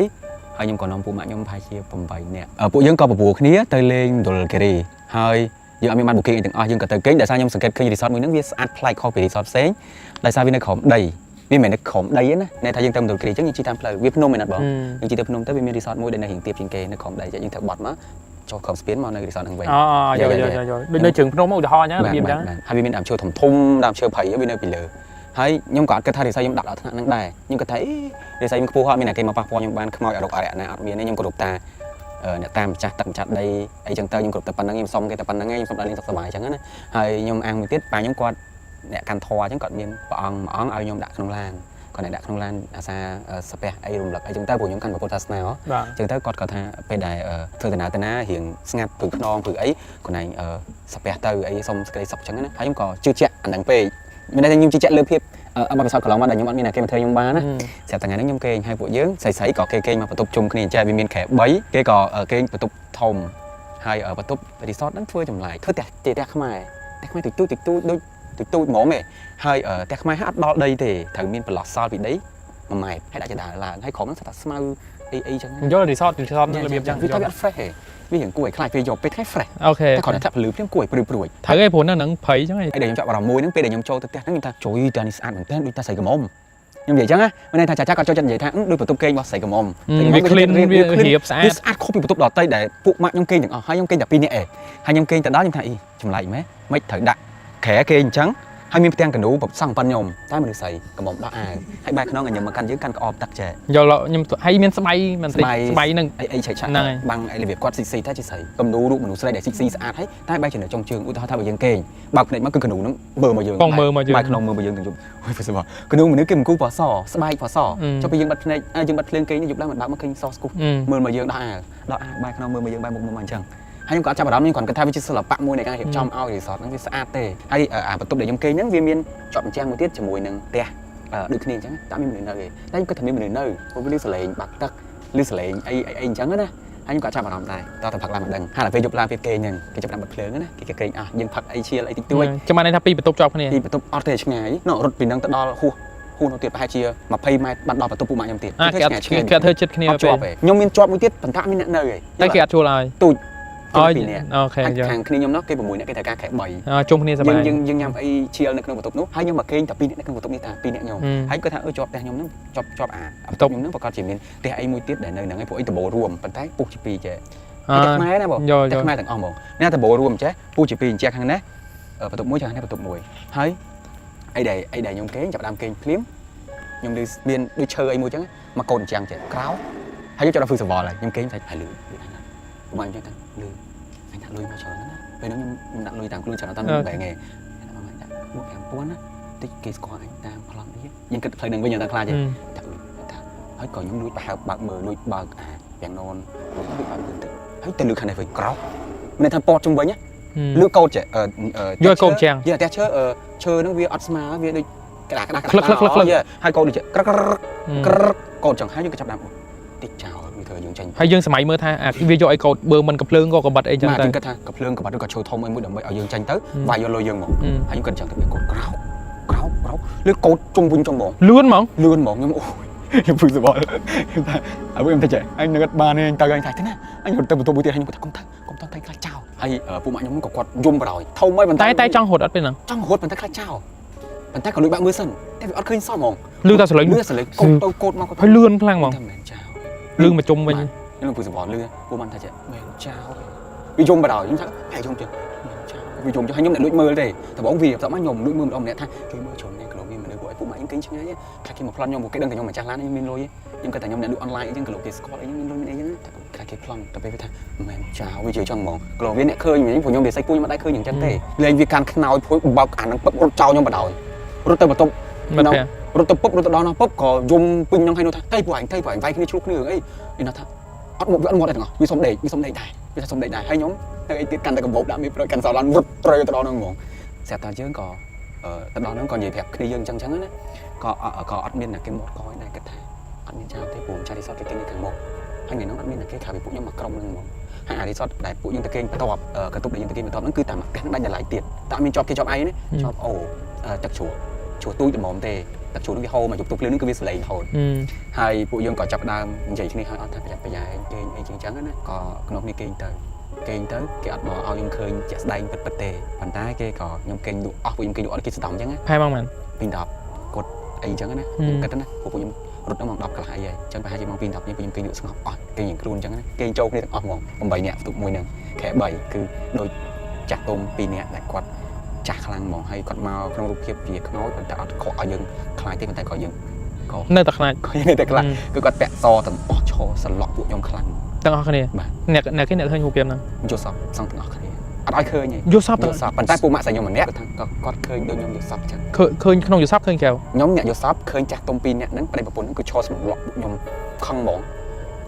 ហើយខ្ញុំក៏នាំពួកម៉ាក់ខ្ញុំប្រហែលជា8នាក់ពួកយើងក៏បបួលគ្នាទៅលេងមណ្ឌលគិរីហើយយើងអត់មានបាន booking អីទាំងអស់យើងក៏ទៅគេងដោយសារខ្ញុំសង្កេតឃើញ resort មួយហ្នឹងវាស្អាតប្លែកខុសពី resort ផ្សេងដោយសារវានៅក្រោមដីវាមិនមែននៅក្រោមដីទេណានែថាយើងទៅមណ្ឌលគិរីអញ្ចឹងយើងជិះតាមផ្លូវវាភ្នំឯណាបងយើងជិះទៅភ្នំទៅវាមាន resort មួយដែលនៅរៀងទាបជាងគេនៅក្រោមដីយើងត្រូវបត់មកចុះក្រោមស្ពានមកនៅ resort ហ្នឹងវិញ អូយល់យល់យល់ដូចនៅជើងភ្នំឧទាហរណ៍អញ្ចឹងរបៀបអញ្ចឹង ហើយវាមានដើមឈើធំធំដើមឈើព្រៃវានៅពីលើហើយខ្ញុំក៏អត់គិតថារិស័យខ្ញុំដាក់ដល់ថ្នាក់ហ្នឹងដែរខ្ញុំគិតថាអីរិស័យខ្ញុំខ្ពស់ហើយមានតែគេមកប៉ះពាល់ខ្ញុំបានខ្មោចអរុកអរិយណាអត់មានទេខ្ញុំគោរពតាអ្នកតាមម្ចាស់ទឹកម្ចាស់ដីអីចឹងទៅខ្ញុំគោរពតែប៉ុណ្្នឹងខ្ញុំសុំគេតែប៉ុណ្្នឹងឯងខ្ញុំសុំដល់លេងសុខសប្បាយអញ្ចឹងណាហើយខ្ញុំអាងមួយទៀតប៉ាខ្ញុំគាត់អ្នកកាន់ធွာអញ្ចឹងគាត់មានព្រះអង្គមួយអង្គឲ្យខ្ញុំដាក់ក្នុងឡាន គាត់អ្នកដាក់ក្នុងឡានអាសាសាពះអីរំលឹកអីចឹងទៅព្រោះខ្ញុំកាន់ពុទ្ធសាសនាហ៎ បាទ ចឹងទៅគាត់ក៏ថាពេលដែលធ្វើដំណើរទៅណារៀងស្ងាត់ព្រឺខ្នងព្រឺអីខ្លួនឯងសាពះទៅអីសុំសេចក្តីសុខចឹងណាហើយខ្ញុំក៏ជឿជាក់អាហ្នឹងពេកមានន័យថាខ្ញុំជឿជាក់លើភាពអបិសោតកន្លងមកដែលខ្ញុំអត់មានអ្នកគេមកធ្វើខ្ញុំបានណាស្រាប់តែថ្ងៃហ្នឹងខ្ញុំគេងហើយពួកយើងស្រីៗក៏គេគេងមកបន្ទប់ជុំគ្នាចេះវាមានគ្រែ3គេក៏គេងបន្ទប់ធំហើយបន្ទប់ resort ហ្នឹងធ្វើចម្លែកធ្វើផ្ទះផ្ទះខ្មែរផ្ទះខ្មែរទូចទូចទូចដូចទូចទូចហ្មងឯងហើយផ្ទះខ្មែរហាក់អត់ដល់ដីទេត្រូវមានប្រឡោះសល់ពីដី1ម៉ែត្រហើយដាក់ចដាឡើងហើយក្រុមហ្នឹងស្អាតស្មៅអីអីចឹង យល់ resort resort របៀបចឹង វាតែវាអត់ fresh ទេវារៀងគួរឲ្យខ្លាចពេលយកពេលថ្ងៃ fresh OK តែគ្រាន់តែថាពលឺភ្លាមគួរឲ្យព្រឺព្រួយ ត្រូវឯងព្រោះនៅហ្នឹងព្រៃចឹងឯង ហើយដែលខ្ញុំចាប់អារម្មណ៍មួយហ្នឹងពេលដែលខ្ញុំចូលទៅផ្ទះហ្នឹងខ្ញុំថាជួយផ្ទះនេះស្អាតមែនទែនដូចតែស្រីក្រមុំខ្ញុំនិយាយចឹងណាមានន័យថាចាចាគាត់ចូលចិត្តនិយាយថាដូចបន្ទប់គេងរបស់ស្រីក្រមុំ វា clean វារៀបស្អាត វាស្អាតខុសពីបន្ទប់ដទៃដែលពួកម៉ាក់ខ្ញុំគេងទាំងអស់ហើយខ្ញុំគេងតែពីរនាក់ឯងហើយខ្ញុំគេងទៅដល់ខ្ញុំថាអីចម្លែកម៉េះមិនត្រូវដាក់គ្រែគេអញ្ចឹងហើយមានផ្ទាំងកនូសង់ប៉ុនខ្ញុំតែមនុស្សស្រីក្រមុំដោះអាវហើយបែរខ្នងឲ្យខ្ញុំមកកាន់យើងកាន់ក្អមទឹកចែ យល់ខ្ញុំហើយមានស្បៃមិនតិចស្បៃហ្នឹង អីអីឆៃឆាក់បាំងអីរបៀបគាត់ស៊ីស៊ីតែជាស្រីគំនូរូបមនុស្សស្រីដែលស៊ីស៊ីស្អាតហើយតែបែរជានៅចុងជើងឧទាហរណ៍ថាបើយើងគេងបើកភ្នែកមកគឺគំនូហ្នឹងមើលមកយើងបែរខ្នងមើលមកយើងទាំងយប់អូយព្រោះគំនូមនុស្សគេមិនគូពណ៌សស្បែកពណ៌សចុះពេលយើងបិទភ្នែកយើងបិទភ្លើងគេងយប់ឡើងមិនបើកមកឃើញសស្គូមើលមកយើងដោះអាវដោះអាវបែរខ្នងមើលមកយើងបែរមុខមើលមកអញ្ចឹងហើយខ្ញុំក៏អត់ចាប់អារម្មណ៍ខ្ញុំគ្រាន់គិតថាវាជាសិល្បៈមួយនៃការរៀបចំឲ្យ resort ហ្នឹងវាស្អាតទេហើយអាបន្ទប់ដែលខ្ញុំគេងហ្នឹងវាមានជាប់ជញ្ជាំងមួយទៀតជាមួយនឹងផ្ទះដូចគ្នាអញ្ចឹងតែមានមនុស្សនៅទេតែខ្ញុំគិតថាមានមនុស្សនៅព្រោះវាលឺសលេងបាក់ទឹកលឺសលេងអីអីអីអញ្ចឹងណាហើយខ្ញុំក៏ចាប់អារម្មណ៍ដែរតោះតែផឹកឡើងមិនដឹងហើយដល់ពេលយប់ឡើងពេលគេងហ្នឹងគេចាប់ដាក់បិទភ្លើងណាគេគេងអស់យើងផឹកអីឈៀលអីតិចតួច ចាំបានន័យថាពីបន្ទប់ជាប់គ្នា ពីបន្ទប់អត់ទេឆ្ងាយណរត់ពីហ្នឹងទៅដល់ហួសហួសនោះទៀតប្រហែលជា20ម៉ែត្របានដល់បន្ទប់ពួកម៉ាក់ខ្ញុំទៀត អាគេអត់គេអត់ធ្វើចិត្តគ្នា អត់ជាប់ទេខ្ញុំមានជាប់មួយទៀតប៉ុន្តែមានអ្នកនៅឯង តែគេអត់ជួលឲ្យ ទូច អូ ពីរនាក់ OK ខាងគ្នាខ្ញុំនោះគេ6នាក់គេត្រូវការខែ3 ជុំគ្នាសប្បាយ យើងយើងញ៉ាំអីឈៀលនៅក្នុងបន្ទប់នោះហើយខ្ញុំមកគេងតែ2នាក់នៅក្នុងបន្ទប់នេះតា2នាក់ខ្ញុំហើយគាត់ថាអឺជាប់ផ្ទះខ្ញុំហ្នឹងជាប់ជាប់អាបន្ទប់ខ្ញុំហ្នឹងប្រកាសជាមានផ្ទះអីមួយទៀតដែលនៅហ្នឹងឯងព្រោះអីដបូរួមប៉ុន្តែពុះជាពីរចេះផ្ទះខ្មែរណាបងផ្ទះខ្មែរទាំងអស់ហ្មងនេះដបូរួមចេះពុះជាពីរអញ្ជះខាងនេះបន្ទប់មួយខាងនេះបន្ទប់មួយហើយអីដែលអីដែលខ្ញុំគេងចាប់ដើមគេងភ្លាមខ្ញុំឮមានដូចឈើអីមួយចឹងមកកូនអញ្ចឹងចេះក្រោហើយខ្ញុំចាប់ដល់ហ្វឺសវល់ហើយខ្ញុំគេងថាហើយលឺលឺណាបងអញ្ចឹងថាលឺអញដាក់លុយមកច្រើនណាស់ពេលហ្នឹងខ្ញុំដាក់លុយតាមខ្លួនច្រើនតាមបែងឯងដាក់មកដាក់4 5000ណាតិចគេស្គាល់អញតាមប្លន់នេះយើងគិតផ្លូវហ្នឹងវិញយើងតាមខ្លាចទេថាថាហើយក៏ខ្ញុំលួចប្រហើបបើកមើលលួចបើកអាទាំងននលួចបើកមើលទៅហើយទៅលឺខាងនេះវិញក្រោកមានថាពតជុំវិញលឺកោតចេះ យកកោតជាង យកតែឈើឈើហ្នឹងវាអត់ស្មើវាដូចក្តារក្តារ ក្លឹកក្លឹកក្លឹក ហើយកោតដូចក្រឹកក្រឹកក្រឹកកោតចង្ហាយើងក៏ចាប់ដើមតិចចោលវាធ្វើយើងចេញ ហើយយើងសម័យមើលថាវាយកឲ្យកោតបើមិនកំភ្លើងក៏កបាត់អីចឹងទៅ បាទយើងគិតថាកំភ្លើងកបាត់ឬក៏ឈើធំអីមួយដើម្បីឲ្យយើងចេញទៅវាយយកលុយយើងមកហើយខ្ញុំគិតចឹងទៅវាកោតក្រោកក្រោកក្រោកឬកោតជុំវិញចុងហ្មង លឿនហ្មង លឿនហ្មងខ្ញុំអូយខ្ញុំភឺសបល់ខ្ញុំថាឲ្យខ្ញុំទៅចេះអញនឹកបានទេទៅអញថាទៅណាអញរត់ទៅបន្ទប់មួយទៀតហើយខ្ញុំគាត់ថាកុំទៅកុំទៅតែខ្លាចចោលហើយពួកម៉ាក់ខ្ញុំក៏គាត់យំបណ្ដោយធំហើយប៉ុន្ តែ តែ តែចង់រត់អត់ពេលហ្នឹង ចង់រត់ប៉ុន្តែខ្លាចចោលប៉ុន្តែក៏លួចបាក់មើលសិនតែវាអត់ឃើញសោះហ្មង លឺតែសលេង លឺតែសលេងកូតទៅកូតមកកូត ហើយលឿនខ្លាំងហ្មង តែមិនមែនចោល លឺមកជុំវិញ ខ្ញុំភឺសបល់លឺពួកម៉ាក់ថាចេះមែនចោលវាយំបណ្ដោយខ្ញុំថាហែយំទៀតមែនចោលវាយំចុះហើយខ្ញុំអ្នកលួចមើលទេតែបងវាបន្ទាប់មកខ្ញុំលួចមើលម្ដងម្នាក់ថាជួយមើលជ្រុំនេះក្លោមានមនុស្សពួកឯងពួកម៉ាក់ខ្ញុំគេងឆ្ងាយខ្លាចគេមកប្លន់ខ្ញុំពួកគេដឹងតែខ្ញុំម្ចាស់ឡានខ្ញុំមានលុយខ្ញុំគិតតែខ្ញុំអ្នកលក់អនឡាញអីចឹងក្លោគេស្គាល់អីខ្ញុំមានលុយមានអីចឹងតែខ្លាចគេប្លន់តែពេលវាថាមែនចោលវាជឿចឹងហ្មងក្លោវាអ្នកឃើញវិញពួកខ្ញុំវាសាច់ពូខ្ញុំអត់ដែរឃើញយ៉ាងចឹងទេលែងវាកាន់ខ្នើយភួយបើកអានឹងពឹករត់ចោលខ្ញុំបណ្ដោយរត់ទៅបន្ទប់ មិនទេ រត់ទៅពុបរត់ទៅដល់នោះពុបក៏យំពេញហ្នឹងហើយនោះថាតៃពួកឯងតៃពួកឯងវាយគ្នាឆ្លោះគ្នារឿងអីឯនោះថាអត់មកវាអត់មកដែរទាំងអស់វាសុំដេកវាសុំដេកដែរវាថាសុំដេកដែរហើយខ្ញុំទៅអីទៀតកាន់តែកាបូបដាក់មានប្រយកាន់សោឡានរត់ត្រូវទៅដល់ហ្នឹងហ្មងស្រាប់តែយើងក៏ទៅដល់ហ្នឹងក៏និយាយប្រាប់គ្នាយើងអញ្ចឹងអញ្ចឹងណាក៏ក៏អត់មានអ្នកគេមកកយដែរគិតថាអត់មានចោលទេព្រោះចារីសតគេគេនៅខាងមុខហើយថ្ងៃហ្នឹងអត់មានអ្នកគេក្រៅពីពួកខ្ញុំមកក្រុមហ្នឹងហ្មងហើយអារីសតដែលពួកយើងទៅគេងបន្ទាប់កន្ទប់ដែលយើងទៅគេងបន្ទាប់ហ្នឹងគឺតាមផ្ទះហ្នឹងដាច់តម្លៃទៀតតែអត់មានជាប់គេជាប់ឯងណាជាប់អូទឹកជ្រោះជ្រោះទូចល្មមទេទឹកជ្រោះហ្នឹងវាហូរមកយប់ទុកភ្លើងហ្នឹងគឺវាសលេងហូតហើយពួកយើងក៏ចាប់ដើមនិយាយគ្នាហើយអត់ថាប្រយ័ត្នប្រយែងគេងអីជាងចឹងណាក៏ក្នុងនេះគេងទៅគេងទៅគេអត់មកឲ្យខ្ញុំឃើញជាក់ស្ដែងពិតពិតទេប៉ុន្តែគេក៏ខ្ញុំគេងលក់អស់ពួកខ្ញុំគេងលក់អត់គេស្ដំចឹងណា ផែមកមែន ពី10គាត់អីចឹងណាខ្ញុំគិតណាពួកខ្ញុំរត់ដល់ម៉ោង10កន្លះអីហើយចឹងប្រហែលជាម៉ោង2 10នេះពួកខ្ញុំគេងលក់ស្ងប់អស់គេងយ៉ាងខ្លួនចឹងណាគេងចូលគ្នាទាំងអស់ហ្មង8នាក់ផ្ទុកមួយហ្នឹងខែ3គឺដូចចាស់ទុំ2នាក់ដែលគាត់ចាស់ខ្លាំងហ្មងហើយគាត់មកក្នុងរូបភាពជាខ្មោចប៉ុន្តែអត់ខកឲ្យយើងខ្លាចទេប៉ុន្តែក៏យើងក៏ នៅតែខ្លាច ក៏យើងនៅតែខ្លាចគឺគាត់ពាក់សទាំងអស់ឈរសន្លក់ពួកខ្ញុំខ្លាំង ទាំងអស់គ្នា បាទ អ្នកអ្នកគេអ្នកឃើញរូបភាពហ្នឹង យល់សពសងទាំងអស់គ្នាអ អត់ឲ្យឃើញទេ យល់សប្តិ យល់សប្តិប៉ុន្តែពូម៉ាក់ស្រីខ្ញុំម្នាក់គាត់ថាក៏គាត់ឃើញដូចខ្ញុំយល់សប្តិអញ្ចឹង ឃើញឃើញក្នុងយល់សប្តិឃើញក្រៅ ខ្ញុំអ្នកយល់សប្តិឃើញចាស់ទុំពីរនាក់ហ្នឹងប្តីប្រពន្ធហ្នឹងគឺឈរសម្លក់ពួកខ្ញុំខឹងហ្មង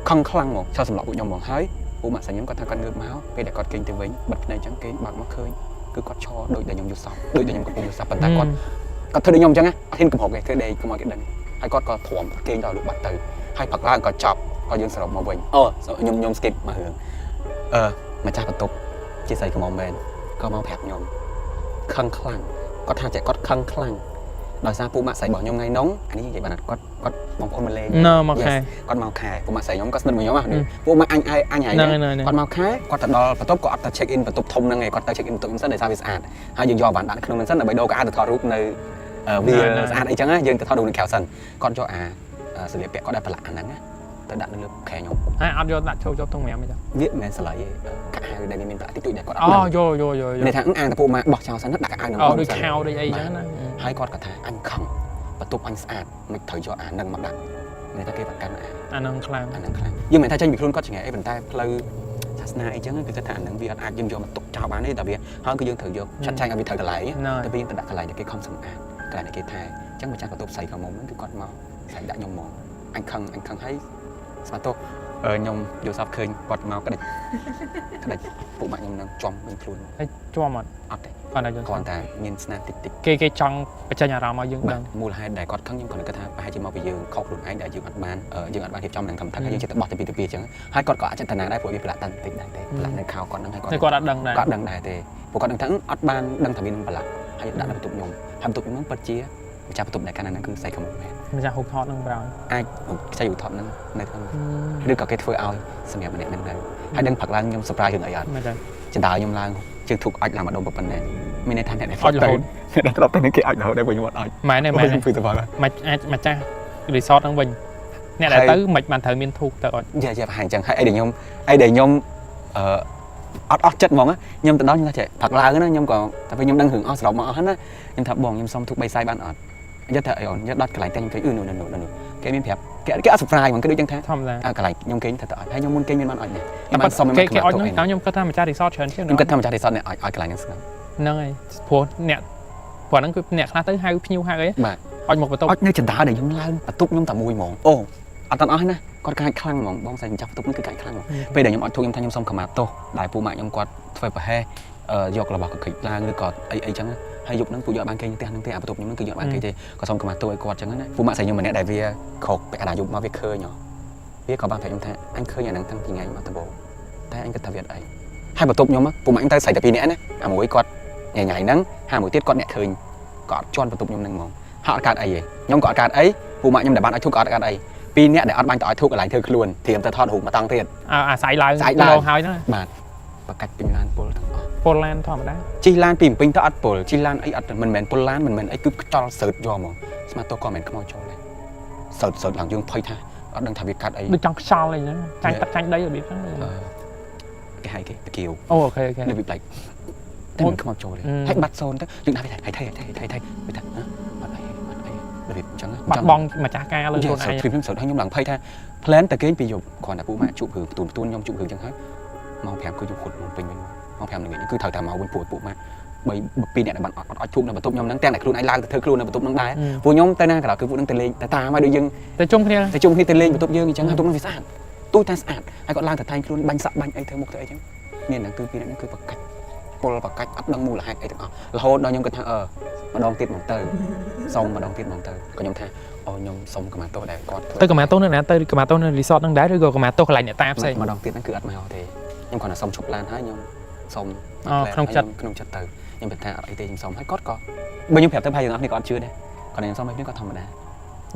ខឹងខ្លាំងហ្មងឈរសម្លក់ពួកខ្ញុំហ្មងហើយពូម៉ាក់ស្រីខ្ញុំគាត់ថាគាត់ងើបមកពេលដែលគាត់គេងទៅវិញបិទភ្នែកអញ្ចឹងគេងបើកមកឃើញគឺគាត់ឈរដូចដែលខ្ញុំយល់សប្តិដូចដែលខ្ញុំកំពុងយល់សប្តិប៉ុន្តែគាត់គាត់ធ្វើដូចខ្ញុំអញ្ចឹងណាអត់ហ៊ានកំហុកទេធ្វើដេកកុំឲ្យគេដឹងហើយគាត់ក៏ទ្រាំគេងដល់លុបបាត់ទៅហើយផឹកឡើងក៏ចប់ក៏យើងសរុបមកវិញអូខ្ញុំ skip មករឿងអឺម្ចាស់បន្ទប់ជាស្រីកំមុំមែនក៏មកប្រាប់ខ្ញុំខឹងខ្លាំងគាត់ថាចេះគាត់ខឹងខ្លាំងដោយសារពូម៉ាក់ស្រីរបស់ខ្ញុំថ្ងៃនោះអានេះនិយាយបានគាត់គាត់បងប្អូនមកលេង ណ៎មកខែ គាត់មកខែពូម៉ាក់ស្រីខ្ញុំក៏ស្និទ្ធមួយខ្ញុំហ៎ពូម៉ាក់អញឯងអញហើយ ហ្នឹងហើយ គាត់មកខែគាត់ទៅដល់បន្ទប់ក៏អត់ទៅ check in បន្ទប់ធំហ្នឹងឯងគាត់ទៅ check in បន្ទប់ហ្នឹងសិនដោយសារវាស្អាតហើយយើងយកអីវ៉ាន់ដាក់ក្នុងហ្នឹងសិនដើម្បីដូរកៅអៅទៅថតរូបនៅវាស្អាតអីចឹងណាយើងទៅថតរូបនៅក្រៅសិនគាត់យកអាសម្លៀកពាក់គាត់ដែលប្រឡាក់អាហ្នឹងណាទៅដាក់នៅលើខែខ្ញុំ ហើយអត់យកដាក់ចូលជាប់ក្នុងម្រាមទេចា វាមិនមែនសលៃទេកៅអៅដែលវាមានប្រឡាក់តិចតួចដែលគាត់អ អូ ត់ដឹង យល់យល់យល់យល់ ន័យថាអាងតពូម៉ាក់បោះចោលសិនណាដាក់កៅអៅហ្នឹង អូដូចខោដូចអីចឹងណា ហើយគាត់ក៏ថាអញខឹងបន្ទប់អញស្អាតមិនត្រូវយកអាហ្នឹងមកដាក់ន័យថាគេប្រកាន់អា អាហ្នឹងខ្លាំង អាហ្នឹងខ្លាំងយើងមិនថាចេញពីខ្លួនគាត់ចង្អែអីប៉ុន្តែផ្លូវសាសនាអីចឹងគឺគាត់ថាអាហ្នឹងវាអត់អាចយើងយកមកទុកចោលបានទេតែវាហើយគឺយើងត្រូវយកចាត់ចែងឲ្យវាត្រូវកន្លែងតែវាយើងទៅដាក់កន្លែងដែលគេខំសម្អាតកន្លែងដែលគេថែអញ្ចឹងម្ចាស់បន្ទប់ស្រីក្រមុំហ្នឹងគឺគាត់មកស្រីដាក់ខ្ញុំមកអញខឹងអញខឹងហើយស្មាតោខ្ញុំយល់សប្តិឃើញគាត់មកក្តិចក្តិចពួកម៉ាក់ខ្ញុំនឹងចំវិញខ្លួន ហើយជាប់អត់ អត់ទេ គាត់តែយល់ គ្រាន់តែមានស្នាមតិចតិច គេគេចង់បញ្ចេញអារម្មណ៍ឲ្យយើង បាទ ដឹង មូលហេតុដែលគាត់ខឹងខ្ញុំគ្រាន់តែគិតថាប្រហែលជាមកពីយើងខុសខ្លួនឯងដែលយើងអត់បានយើងអត់បានរៀបចំនឹងធម្មតាហើយយើងចេះតែបោះទៅពីទៅពីអញ្ចឹងហើយគាត់ក៏អចេតនាដែរព្រោះវាប្រឡាក់តាន់តិចដែរទេប្រឡាក់នៅខោគាត់ហ្នឹងហើយគាត់ តែគាត់អត់ដឹងដែរ គាត់ដឹងដែរទេព្រោះគាត់ដឹងថាអត់បានដឹងថាមានប្រឡាក់ហើយដាក់នៅបន្ទប់ខ្ញុំហើយបន្ទប់ខ្ញុំហ្នឹងពិតជាម្ចាស់បន្ទប់ដែលកាលណាហ្នឹងគឺស្អីកំមុំមែន ម្ចាស់ហូបថតហ្នឹងប្រោយ អាចខ្ចីឧថតហ្នឹងនៅក្នុងឬក៏គេធ្វើឲ្យសម្រាប់ម្នាក់ហ្នឹងទៅហើយដឹងផឹកឡើងខ្ញុំ surprise រឿងអីអត់ មែនទេ ចណ្ដើខ្ញុំឡើងជើងធូបអុចឡើងម្ដុំប៉ុណ្ណេះមានន័យថាអ្នកដែល អុចរហូត អ្នកដែលធ្លាប់ទៅនឹងគេអុចរហូតដែរវិញអត់អុច ម៉ែនទេម៉ែន ខ្ញុំព្រឺសប្បាយ មិនអាចម្ចាស់ resort ហ្នឹងវិញអ្នកដែលទៅមិនបានត្រូវមានធូបទៅអត់ យ៉ាយ៉ាប្រហែលអញ្ចឹងហើយអីដែលខ្ញុំអីដែលខ្ញុំអឺអត់អស់ចិត្តហ្មងខ្ញុំទៅដល់ខ្ញុំថាចេះផឹកឡើងណាខ្ញុំក៏តែពេលខ្ញុំដឹងរឿងអស់សរុបមកអស់ណាខ្ញុំថាបងខ្ញុំសុំធូប3សាយបានអត់យកថាអីអូនយកដល់កន្លែងតែខ្ញុំឃើញអឺនោះនោះនោះគេមានប្រាប់គេគេអត់ surprise ហ្មងគេដូចចឹងថា ធម្មតា អើកន្លែងខ្ញុំគេងថាទៅអត់ហើយខ្ញុំមុនគេងមានបានអត់ណា តែ ខ្ញុំបានសុំ គេគេអត់ហ្នឹងតាមខ្ញុំគិតថាម្ចាស់ resort ច្រើនជាង ខ្ញុំគិតថាម្ចាស់ resort នេះឲ្យឲ្យកន្លែងហ្នឹងស្ងប់ ហ្នឹងហើយព្រោះអ្នកព្រោះហ្នឹងគឺអ្នកខ្លះទៅហៅភ្ញៀវហៅអី បាទ អត់មកបន្ទប់ អត់នៅចណ្ដាលដែលខ្ញុំឡើងបន្ទប់ខ្ញុំតែមួយហ្មងអូអត់តាន់អស់ណាគាត់កាចខ្លាំងហ្មងបងស្រីម្ចាស់បន្ទប់ហ្នឹងគឺកាចខ្លាំងហ្មងពេលដែលខ្ញុំអត់ធូបខ្ញុំថាខ្ញុំសុំខមាទោសដែលពូម៉ាក់ខ្ញុំគាត់ធ្វើប្រហែសយករបស់កក្រិចឡើងឬក៏អីអីចឹងហើយយប់ហ្នឹងពួកយកបានគេងផ្ទះហ្នឹងទេអាបន្ទប់ខ្ញុំហ្នឹងគឺយកបានគេងទេក៏សុំខមាទោសឲ្យគាត់ចឹងណាពូម៉ាក់ស្រីខ្ញុំម្នាក់ដែលវាក្រោកពាក់កណ្ដាលយប់មកវាឃើញវាក៏បានប្រាប់ខ្ញុំថាអញឃើញអាហ្នឹងតាំងពីថ្ងៃមកដំបូងតែអញគិតថាវាអត់អីហើយបន្ទប់ខ្ញុំពូម៉ាក់ខ្ញុំទៅស្រីតែពីរនាក់ណាអាមួយគាត់ញ៉ៃញ៉ៃហ្នឹងហើយមួយទៀតគាត់អ្នកឃើញក៏អត់ជន់បន្ទប់ខ្ញុំហ្នឹងហ្មងហើយអត់កើតអីទេខ្ញុំក៏អត់កើតអីពូម៉ាក់ខ្ញុំដែលបានឲ្យធូបក៏អត់កើតអីពីរនាក់ដែលអត់បាញ់ទៅឲ្យធូបកន្លែងធ្វើខ្លួនត្រៀមទៅថតរូបមកតង់ទៀត អាស្រ័យឡើង ស្អែកឡើង ហើយហ្នឹង បាទបកាច់ពេញឡានពុលទាំងអស់ ពលឡានធម្មតា ជិះឡានពីភ្នំពេញទៅអត់ពុលជិះឡានអីអត់មិនមែនពុលឡានមិនមែនអីគឺខ្យល់សើតយកហ្មងស្មាតោក៏មិនមែនខ្មោចចូលដែរសើតសើតឡើងយើងភ័យថាអត់ដឹងថាវាកាត់អី ដូចចង់ខ្យល់អីហ្នឹងចាញ់ទឹកចាញ់ដីរបៀបហ្នឹង អឺគេហៅគេតគៀវ អូ OK OK នៅវាប្លែកតែមិនខ្មោចចូលទេហើយបាត់សូនទៅយើងដាក់វាថាថៃថៃថៃថៃថៃវាថាបាត់អីបាត់អីរបៀបអញ្ចឹង បាត់បង់ម្ចាស់ការលើខ្លួនឯង ព្រីមសើតហើយខ្ញុំឡើងភ័យថា plan តែគេងពីយប់គ្រាន់តែពូម៉ាក់ជួបរឿងផ្ទួនផ្ទួនខ្ញុំជួបរឿងអញ្ចឹងហើយម៉ោង5គឺខ្ញុំខុតមកពេញវិញម៉ោង5ល្ងាចគឺត្រូវតែមកវិញពួកពូម៉ាក់3 2នាក់ដែលបានអត់អត់ជួបនៅបន្ទប់ខ្ញុំហ្នឹងទាំងតែខ្លួនឯងឡើងទៅធ្វើខ្លួននៅបន្ទប់ហ្នឹងដែរពួកខ្ញុំទៅណាក៏ដោយគឺពួកហ្នឹងទៅលេងទៅតាមហើយដូចយើង ទៅជុំគ្នា ទៅជុំគ្នាទៅលេងបន្ទប់យើងអញ្ចឹងហើយបន្ទប់ហ្នឹងវាស្អាតទូតែស្អាតហើយគាត់ឡើងទៅតែងខ្លួនបាញ់សាក់បាញ់អីធ្វើមុខធ្វើអីចឹងមានហ្នឹងគឺពីរនាក់ហ្នឹងគឺប្រកាច់ពលប្រកាច់អត់ដឹងមូលហេតុអីទាំងអស់រហូតដល់ខ្ញុំគិតថាអឺម្ដងទៀតមកទៅសុំម្ដងទៀតមកទៅក៏ខ្ញុំថាអូខ្ញុំសុំកម្មាទោសដែលគាត់ធ្វើ ទៅកម្មាទោសនៅណាទៅកម្មាទោសនៅ resort ហ្នឹងដែរឬក៏កម្មាទោសកន្លែងអ្នកតាផ្សេង ម្ដងទៀតហ្នឹងគឺអត់មកទេខ្ញុំគ្រាន់តែសុំឈប់ឡានហើយខ្ញុំសុំ អូក្នុងចិត្ត ក្នុងចិត្តទៅខ្ញុំប្រាប់ថាអត់អីទេខ្ញុំសុំហើយគាត់ក៏បើខ្ញុំប្រាប់ទៅប្រហែលជាអ្នកនរគ្នាក៏អត់ជឿដែរគាត់ខ្ញុំសុំឲ្យគ្នាគាត់ធម្មតា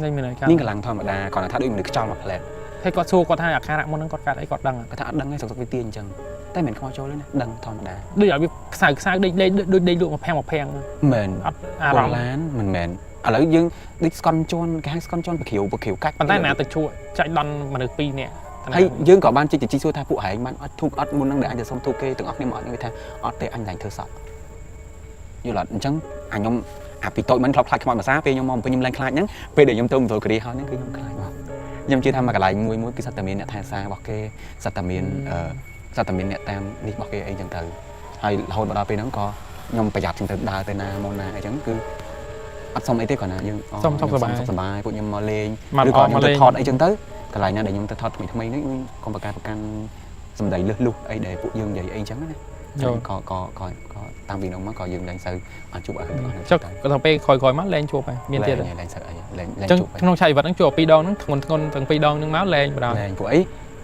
នេះមានអីកើត មានកម្លាំងធម្មតាគាត់ថាដូចមនុស្សខ្យល់មួយផ្លែត ហើយគាត់សួរគាត់ថាអាការៈមុនហ្នឹងគាត់កើតអីគាត់ដឹង គាត់ថាអត់ដឹងទេសុកសុកវាទាអញ្ចឹងតែមិនខ្មោចចូលទេណាដឹងធម្មតា ដូចឲ្យវាខ្សៅខ្សៅដេកដេកដូចដេកលក់មកភាំងមកភាំង មែន អត់អារម្មណ៍ ឡានមិនមែនឥឡូវយើងដូចស្កន់ជន់គេហៅស្កន់ជន់ប្រគ្រាវប្រគ្រាវកាច់ ប៉ុន្តែណាទៅជួចាច់ដន់មនុស្ស2នាក់ ហើយយើងក៏បានជីកជីកសួរថាពួកឯងបានអត់ធូបអត់មុនហ្នឹងដែលអញទៅសុំធូបគេទាំងអស់គ្នាមកអត់គេថាអត់ទេអញឡើងធ្វើសក់យល់អត់អញ្ចឹងអាខ្ញុំអាពីតូចមិនធ្លាប់ខ្លាចខ្មោចភាសាពេលខ្ញុំមកពេញខ្ញុំឡើងខ្លាចហ្នឹងពេលដែលខ្ញុំទៅមណ្ឌលគិរីហើយហ្នឹងគឺខ្ញុំខ្លាចមកខ្ញុំជឿថាមកកន្លែងមួយមួយគឺសិតតែមានអ្នកថែសាររបស់គេសិតតែមានអឺសិតតែមានអ្នកតាមនេះរបស់គេអីចឹងទៅ ហើយរហូតមកដល់ពេលហ្នឹងក៏ខ្ញុំប្រយ័ត្នជាងទៅដើរទៅណាមកណាអីចឹងគឺអត់សុំអីទេគ្រាន់តែយើង សុំសុខសប្បាយ សុខសប្បាយពួកខ្ញុំមកលេង មក ឬក៏ អមមកលេង ខ្ញុំទៅថតអីចឹងទៅកន្លែងណាដែលខ្ញុំទៅថតថ្មីថ្មីនេះកុំប្រកែកប្រកាន់សម្ដីលឹះលុះអីដែលពួកយើងនិយាយអីចឹងណា យល់ ក៏ក៏ក៏ក៏តាំងពីនោះមកក៏យើងលែងសូវបានជួបអីទាំងអស់ហ្នឹង ចុះក៏ទៅពេលក្រោយៗមកលែងជួបហើយមានទៀតទេ លែងសូវអីលែងលែ អញ្ចឹង ងជួបហើយ ក្នុងឆាកជីវិតហ្នឹងជួបពីរដងហ្នឹងធ្ងន់ធ្ងរទាំងពីរដងហ្នឹងមកលែងបណ្ដោយ លែងពួកអី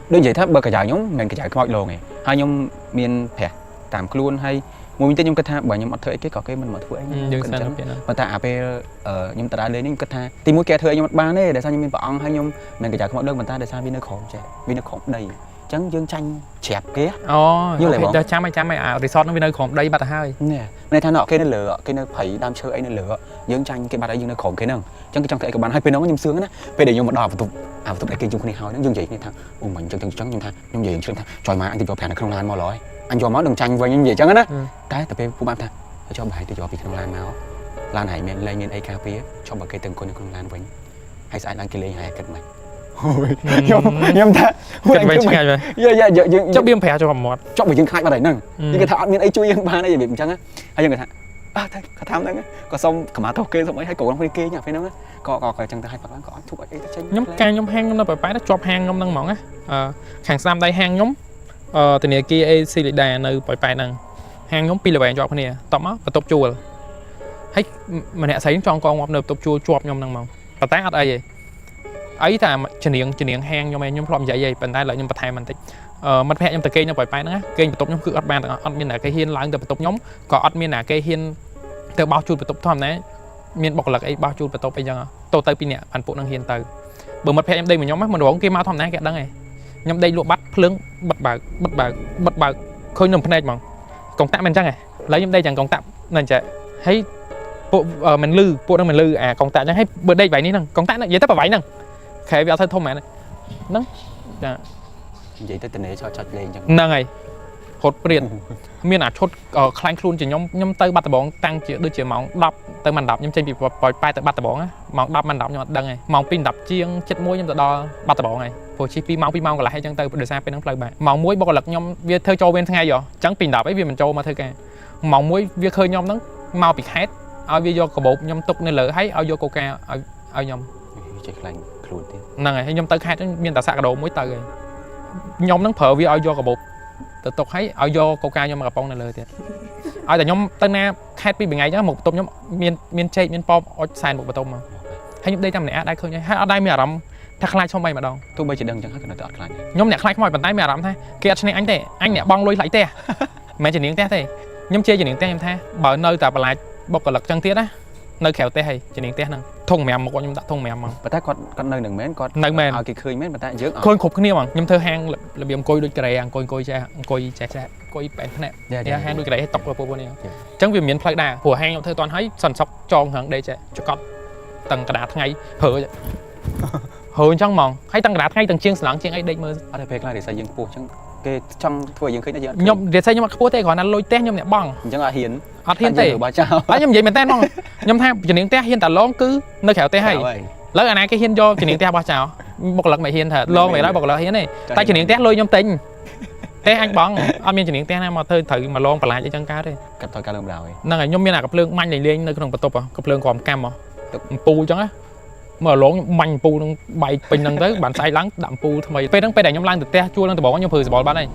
ដូចនិយាយថាបើកាយ៉ៅខ្ញុំមិនមែនកាយ៉ៅខ្មោចលងទេហើយខ្ញុំមានប្រាស់តាមខ្លួនហើយមួយវិញទៀតខ្ញុំគិតថាបើខ្ញុំអត់ធ្វើអីគេក៏គេមិនមកធ្វើអីខ្ញុំ យើង គិតអញ្ចឹង សិនទៅពេលហ្នឹង ប៉ុន្តែអាពេលខ្ញុំទៅដើរលេងនេះខ្ញុំគិតថាទីមួយគេធ្វើអីខ្ញុំអត់បានទេដោយសារខ្ញុំមានព្រះអង្គហើយខ្ញុំមិនកាយ៉ៅខ្មោចលងប៉ុន្តែដោយសារវានៅក្រោមចេះវានៅក្រោមដីអញ្ចឹងយើងចាញ់ច្រាប់គេ អូ យល់ទេបង ចាំចាំឲ្យចាំឲ្យអា resort ហ្នឹងវានៅក្រោមដីបាត់ទៅហើយ នេះមានន័យថានៅគេនៅលើគេនៅព្រៃដើមឈើអីនៅលើយើងចាញ់គេបាត់ហើយយើងនៅក្រោមគេហ្នឹងអញ្ចឹងគេចង់ធ្វើអីក៏បានហើយពេលហ្នឹងខ្ញុំសឿងណាពេលដែលខ្ញុំមកដល់បន្ទប់អាបន្ទប់ដែលគេជុំគ្នាហើយហ្នឹងយើងនិយាយគ្នាថាអូមិនអញ្ចឹងអញ្ចឹងខ្ញុំថាខ្ញុំនិយាយជ្រើមថាចុយមកអញទៅយកប្រាំនៅក្នុងឡានមកឡើយអញយកមកនឹងចាញ់វិញខ្ញុំនិយាយអញ្ចឹងណាតែទៅពេលពូបានថាចុះបើឲ្យទៅយកពីក្នុងឡានមកឡានហើយមានលែងមានអីការពារចុះបើគេទៅអង្គុយនៅក្នុងឡានវិញហើយស្អែកឡើងគេលេងហើយគិតមិនខ្ញុំថា គិតវិញឆ្ងាយវិញ យ៉ាយ៉ាយើង ចុះបៀមប្រាចុះកំមាត់ ចុះបើយើងខ្លាចបាត់ហើយហ្នឹង យើងគេថាអត់មានអីជួយយើងបានអីរបៀបអញ្ចឹងហើយយើងគេថាអើតែគាត់ថាហ្នឹងក៏សុំកម្មាទោសគេសុំអីហើយកូនគ្នាគេញ៉ាំពេលហ្នឹងក៏ក៏ក៏អញ្ចឹងទៅឲ្យបាត់ឡើងក៏អត់ធូបអីទៅចេញ ខ្ញុំកាខ្ញុំហាងខ្ញុំនៅប៉ប៉ែជាប់ហាងខ្ញុំហ្នឹងហ្មងណាអឺខាងស្ដាំដៃហាងខ្ញុំអឺធនាគារ AC Lida នៅប៉ប៉ែហ្នឹងហាងខ្ញុំពីរល្វែងជាប់គ្នាតបមកបន្ទប់ជួលហើយម្នាក់ស្រីចងកងងាប់នៅបន្ទប់ជួលជាប់ខ្ញុំហ្នឹងហ្មងប៉ុន្តែអត់អីទេអីតែជំនាញជំនាញហាងខ្ញុំឯងខ្ញុំធ្លាប់និយាយឯងប៉ុន្តែឥឡូវខ្ញុំបន្ថែមបន្តិចអឺមិត្តភក្តិខ្ញុំទៅគេងនៅប៉ប៉ែហ្នឹងណាគេងបន្ទប់ខ្ញុំគឺអត់បានទាំងអស់អត់មានអ្នកគេហ៊ានឡើងទៅបន្ទប់ខ្ញុំក៏អត់មានអ្នកគេហ៊ានទៅបោះជូតបន្ទប់ធម្មតាមានបុគ្គលិកអីបោះជូតបន្ទប់អីចឹងទៅទៅពីរនាក់បានពួកនឹងហ៊ានទៅបើមិត្តភក្តិខ្ញុំដេកមួយខ្ញុំមិនរងគេមកធម្មតាគេអត់ដឹងទេខ្ញុំដេកលក់បាត់ភ្លើងបិទបើកបិទបើកបិទបើកឃើញនៅភ្នែកហ្មងកុងតាក់មិនចឹងហ៎ឥឡូវខ្ញុំដេកចឹងកុងតាក់នៅអញ្ចឹងហើយពួកមិនលឺពួកនឹងមិនលឺអាកុងតាក់ចឹងហើយបើដេកវ៉ៃនេះហ្នឹងកុងតាក់និយាយទៅប្រវៃហ្នឹងខែវាអត់ធ្វើធំហ្មងហ្នឹងចា និយាយទៅតនេចោចចលេងអញ្ចឹង ហ្នឹងហើយហត់ព្រាតមានអាឈុតខ្លាញ់ខ្លួនជាខ្ញុំខ្ញុំទៅបាត់ដំបងតាំងជាដូចជាម៉ោង10ទៅម៉ោង10ខ្ញុំចេញពីប៉ោយប៉ែតទៅបាត់ដំបងណាម៉ោង10ម៉ោង10ខ្ញុំអត់ដឹងទេម៉ោង2 10ជាង7 1ខ្ញុំទៅដល់បាត់ដំបងហើយព្រោះជិះ2ម៉ោង2ម៉ោងកន្លះអីចឹងទៅដោយសារពេលហ្នឹងផ្លូវបាក់ម៉ោង1បុគ្គលិកខ្ញុំវាធ្វើចូលវេនថ្ងៃហ៎អញ្ចឹងពី10អីវាមិនចូលមកធ្វើការម៉ោង1វាឃើញខ្ញុំហ្នឹងមកពីខេត្តឲ្យវាយកកាបូបខ្ញុំទុកនៅលើហើយឲ្យយកកូកាឲ្យឲ្យខ្ញុំ ចេះខ្លាញ់ខ្លួនទៀត ហ្នឹងហើយខ្ញុំទៅខេត្តហ្នឹងមានតែសាក់កាដូមួយទៅហើយខ្ញុំហ្នឹងប្រើវាឲ្យយកកាបូបទៅទុកហើយឲ្យយកកូកាខ្ញុំមកកំប៉ុងនៅលើទៀតឲ្យតែខ្ញុំទៅណាខេត្តពីរថ្ងៃចឹងមកបន្ទប់ខ្ញុំមានមានចេកមានប៉ោមអុចសែនមកបន្ទប់មកហើយខ្ញុំដេកតែម្នាក់ដែរឃើញហើយអត់ដែរមានអារម្មណ៍ថាខ្លាចឈុំអីម្ដង ទោះបីជាដឹងអញ្ចឹងហើយក៏នៅតែអត់ខ្លាចដែរ ខ្ញុំអ្នកខ្លាចខ្មោចប៉ុន្តែមានអារម្មណ៍ថាគេអត់ឈ្នះអញទេអញអ្នកបងលុយថ្លៃផ្ទះមិនមែនជានាងផ្ទះទេខ្ញុំជាជានាងផ្ទះខ្ញុំថាបើនៅតែបន្លាចបុគ្គលិកចឹងទៀតណានៅក្រៅផ្ទះហើយជានាងផ្ទះហ្នឹងធុង5មុខខ្ញុំដាក់ធុង5មក ប៉ុន្តែគាត់គាត់នៅនឹងមែនគាត់ នៅមែន ឲ្យគេឃើញមែនប៉ុន្តែយើងអត់ ឃើញគ្រប់គ្នាហ្មងខ្ញុំធ្វើហាងរបៀបអង្គុយដូចការ៉េអង្គុយអង្គុយចេះអង្គុយចេះចេះអង្គុយបែនភ្នាក់ យ៉ា ហាងដូចការ៉េឲ្យតុកពួកពួកនេះអញ្ចឹងវាមានផ្លូវដើរព្រោះហាងខ្ញុំធ្វើតាន់ហើយសន្សុកចងរងដេកចេះចកត់តាំងកដាថ្ងៃហើហើអញ្ចឹងហ្មងហើយតាំងកដាថ្ងៃតាំងជាងស្លងជាងអីដេកមើល អត់ទេពេលខ្លះរិស័យយើងខ្ពស់អញ្ចឹងគេចង់ធ្វើឲ្យយើងឃើញតែយើងអត់ ខ្ញុំនិយាយខ្ញុំអត់ខ្ពស់ទេគ្រាន់តែលុយផ្ទះខ្ញុំអ្នកបង អញ្ចឹងអត់ហ៊ាន អត់ហ៊ានទេ បើចោល ហើយខ្ញុំនិយាយមែនតើហ្មងខ្ញុំថាជំនាញផ្ទះហ៊ានតែឡងគឺនៅក្រៅផ្ទះហើយលើអាណាគេហ៊ានយកជំនាញផ្ទះរបស់ចោលបុគ្គលិកមិនហ៊ានថាឡងមិនដល់បុគ្គលិកហ៊ានទេតែជំនាញផ្ទះលុយខ្ញុំទិញទេអញបងអត់មានជំនាញផ្ទះណាមកធ្វើត្រូវមកឡងបន្លាចអីចឹងកើតទេ កាត់ថយការលើមដល់ហើយ ហ្នឹងហើយខ្ញុំមានអាកាភ្លើងបាញ់លេងលេងនៅក្នុងបន្ទប់កាភ្លើងក្រោមកាំអំពូលចឹងណាមើលឡងខ្ញុំបាញ់អំពូលនឹងបែកពេញហ្នឹងទៅបានស្អែកឡើងដាក់អំពូលថ្មីពេលហ្នឹងពេលដែលខ្ញុំឡើងទៅផ្ទះជួលនឹងដំបងខ្ញុំព្រឺសបល់បាត់ហើយ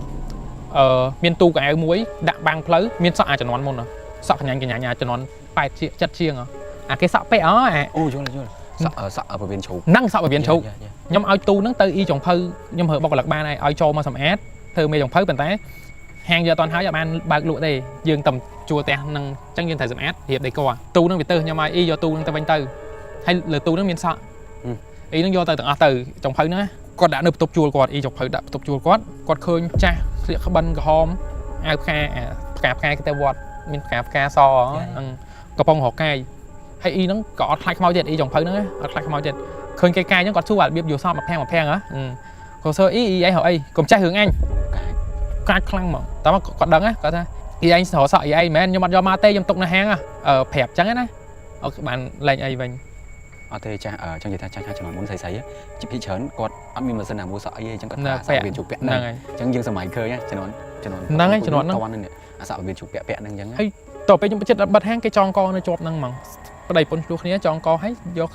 អឺមានទូកៅអៅមួយដាក់បាំងផ្លូវមានសក់អាចជំនាន់មុនសក់កញ្ញាញ់កញ្ញាញ់អាចជំនាន់8ជាង7ជាងអាគេសក់ពាក់អា អូយល់យល់សក់សក់ពវៀនជ្រូក ហ្នឹងសក់ពវៀនជ្រូកខ្ញុំឲ្យទូហ្នឹងទៅអ៊ីចុងភៅខ្ញុំរើបុគ្គលិកបានហើយឲ្យចូលមកសម្អាតធ្វើមេចុងភៅប៉ុន្តែហាងយកអត់តាន់ហើយអត់បានបើកលក់ទេយើងតែជួលផ្ទះហ្នឹងអញ្ចឹងយើងត្រូវសម្អាតរៀបដេកទូហ្នឹងវាទៅខ្ញុំឲ្យអ៊ីយកទូហ្នឹងទៅវិញទៅហើយលើទូហ្នឹងមានសក់អ៊ីហ្នឹងយកទៅទាំងអស់ទៅចុងភៅហ្នឹងគាត់ដាក់នៅបន្ទប់ជួលគាត់អ៊ីចុងភៅដាក់បន្ទប់ជួលគាត់គាត់ឃើញចាស់ស្លៀកក្បិនក្រហមអាវផ្កាផ្កាផ្កាគេទៅវត្តមានផ្កាផ្កាសកំប៉ុងរកកាយហើយអ៊ីហ្នឹងក៏អត់ខ្លាចខ្មោចទៀតអ៊ីចុងភៅហ្នឹងអត់ខ្លាចខ្មោចទៀតឃើញគេកាយហ្នឹងគាត់សួររបៀបយល់សពមកភាំងមកភាំងហ៎គាត់សួរអ៊ីអ៊ីឯងរកអីកុំចេះរឿងអញ កាច កាចខ្លាំងហ្មងតែមកគាត់ដឹងគាត់ថាអ៊ីឯងរកសក់អ៊ីឯងមែនខ្ញុំអត់យកមកទេខ្ញុំទុកនៅហាងប្រាប់ចឹងណាអូបានលែងអីវិញ អត់ទេចាស់ចង់និយាយថាចាស់ចាស់ជំនាន់មុនស្រីស្រីជាភាគច្រើនគាត់អត់មានម៉ាស៊ីនណាមួយសក់អីទេអញ្ចឹងគាត់ថាសក់វាជូពាក់ ហ្នឹងហើយ អញ្ចឹងយើងសម័យឃើញជំនាន់ជំនាន់ ហ្នឹងហើយជំនាន់ហ្នឹង ហ្នឹង អាសក់វាជូពាក់ពាក់ហ្នឹងអញ្ចឹង ហើយតទៅពេលខ្ញុំចិត្តបិទហាងគេចងកនៅជាប់ហ្នឹងហ្មងប្តីប្រពន្ធឆ្លោះគ្នាចងកឲ្យយ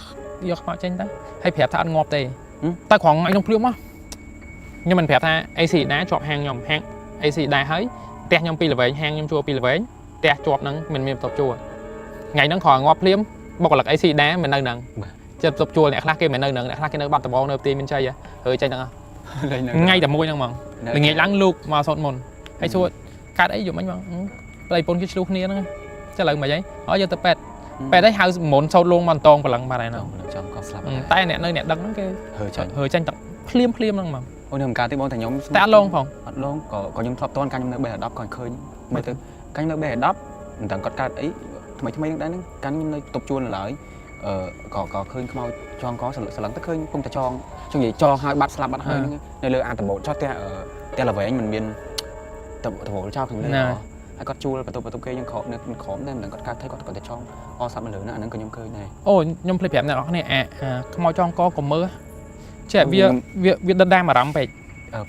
កយកខ្មោចចេញទៅហើយប្រាប់ថាអត់ងាប់ទេតែត្រង់ថ្ងៃខ្ញុំភ្លាមមកខ្ញុំមិនប្រាប់ថា AC ដែរជាប់ហាងខ្ញុំហាង AC ដែរហើយផ្ទះខ្ញុំពីល្វែងហាងខ្ញុំជួលពីល្វែងផ្ទះជាប់ហ្នឹងមិនមានបន្ទប់ជួលថ្ងៃហ្នឹងគ្រាន់ងាប់ភ្លាមបុគ្គលិក AC ដែរមិននៅហ្នឹងចិត្តបន្ទប់ជួលអ្នកខ្លះគេមិននៅហ្នឹងអ្នកខ្លះគេនៅបាត់ដំបងនៅផ្ទៃមានជ័យហើយចេញទាំងអស់ថ្ងៃតែមួយហ្នឹងហ្មង ល្ងាចឡើងលោកមកសូត្រមន្តហើយសួរកាត់អីយប់មិញបងប្តីប្រពន្ធគេឆ្លោះគ្នាហ្នឹងចាឥឡូវមិនអីអូយកទៅពេទ្យពេទ្យអីហៅមុនសូត្រលងមកតងព្រលឹងបាត់ហើយហ្នឹង ចង់ក៏ស្លាប់ តែអ្នកនៅអ្នកដឹងហ្នឹងគេ ហើចេញ ហើចេញទឹកភ្លាមភ្លាមហ្នឹងហ្មង អូនខ្ញុំកើតទេបងតែខ្ញុំ តែអត់លងផង អត់លងក៏ក៏ខ្ញុំធ្លាប់តន់កាលខ្ញុំនៅបេះ10ក៏ឃើញមើលទៅកាលខ្ញុំនៅបេះ10មិនដឹងគាត់កើតអីថ្មីថ្មីហ្នឹងដែរហ្នឹងកាលខ្ញុំនៅទប់ជួនឡើយអឺក៏ក៏ឃើញខ្មោចចងកសលឹងទៅឃើញពុំតែចងចង់និយាយចងហើយបាត់ស្លាប់បាត់ហើយហ្នឹងនៅលើអាតបោតចោះផ្ទះផ្ទះល្វែងមិនមានតបោលចោលខាងលើហើយគាត់ជួលបន្ទប់បន្ទប់គេយើងក្រោមនៅក្រោមដែរមិនដឹងគាត់កើតថៃគាត់គាត់តែចងអស្លាប់នៅលើហ្នឹងអាហ្នឹងក៏ខ្ញុំឃើញដែរ អូខ្ញុំភ្លេចប្រាប់អ្នកនរគ្នាអាខ្មោចចងកកុំមើលចេះវាវាវាដិតដាមអារម្មណ៍ពេក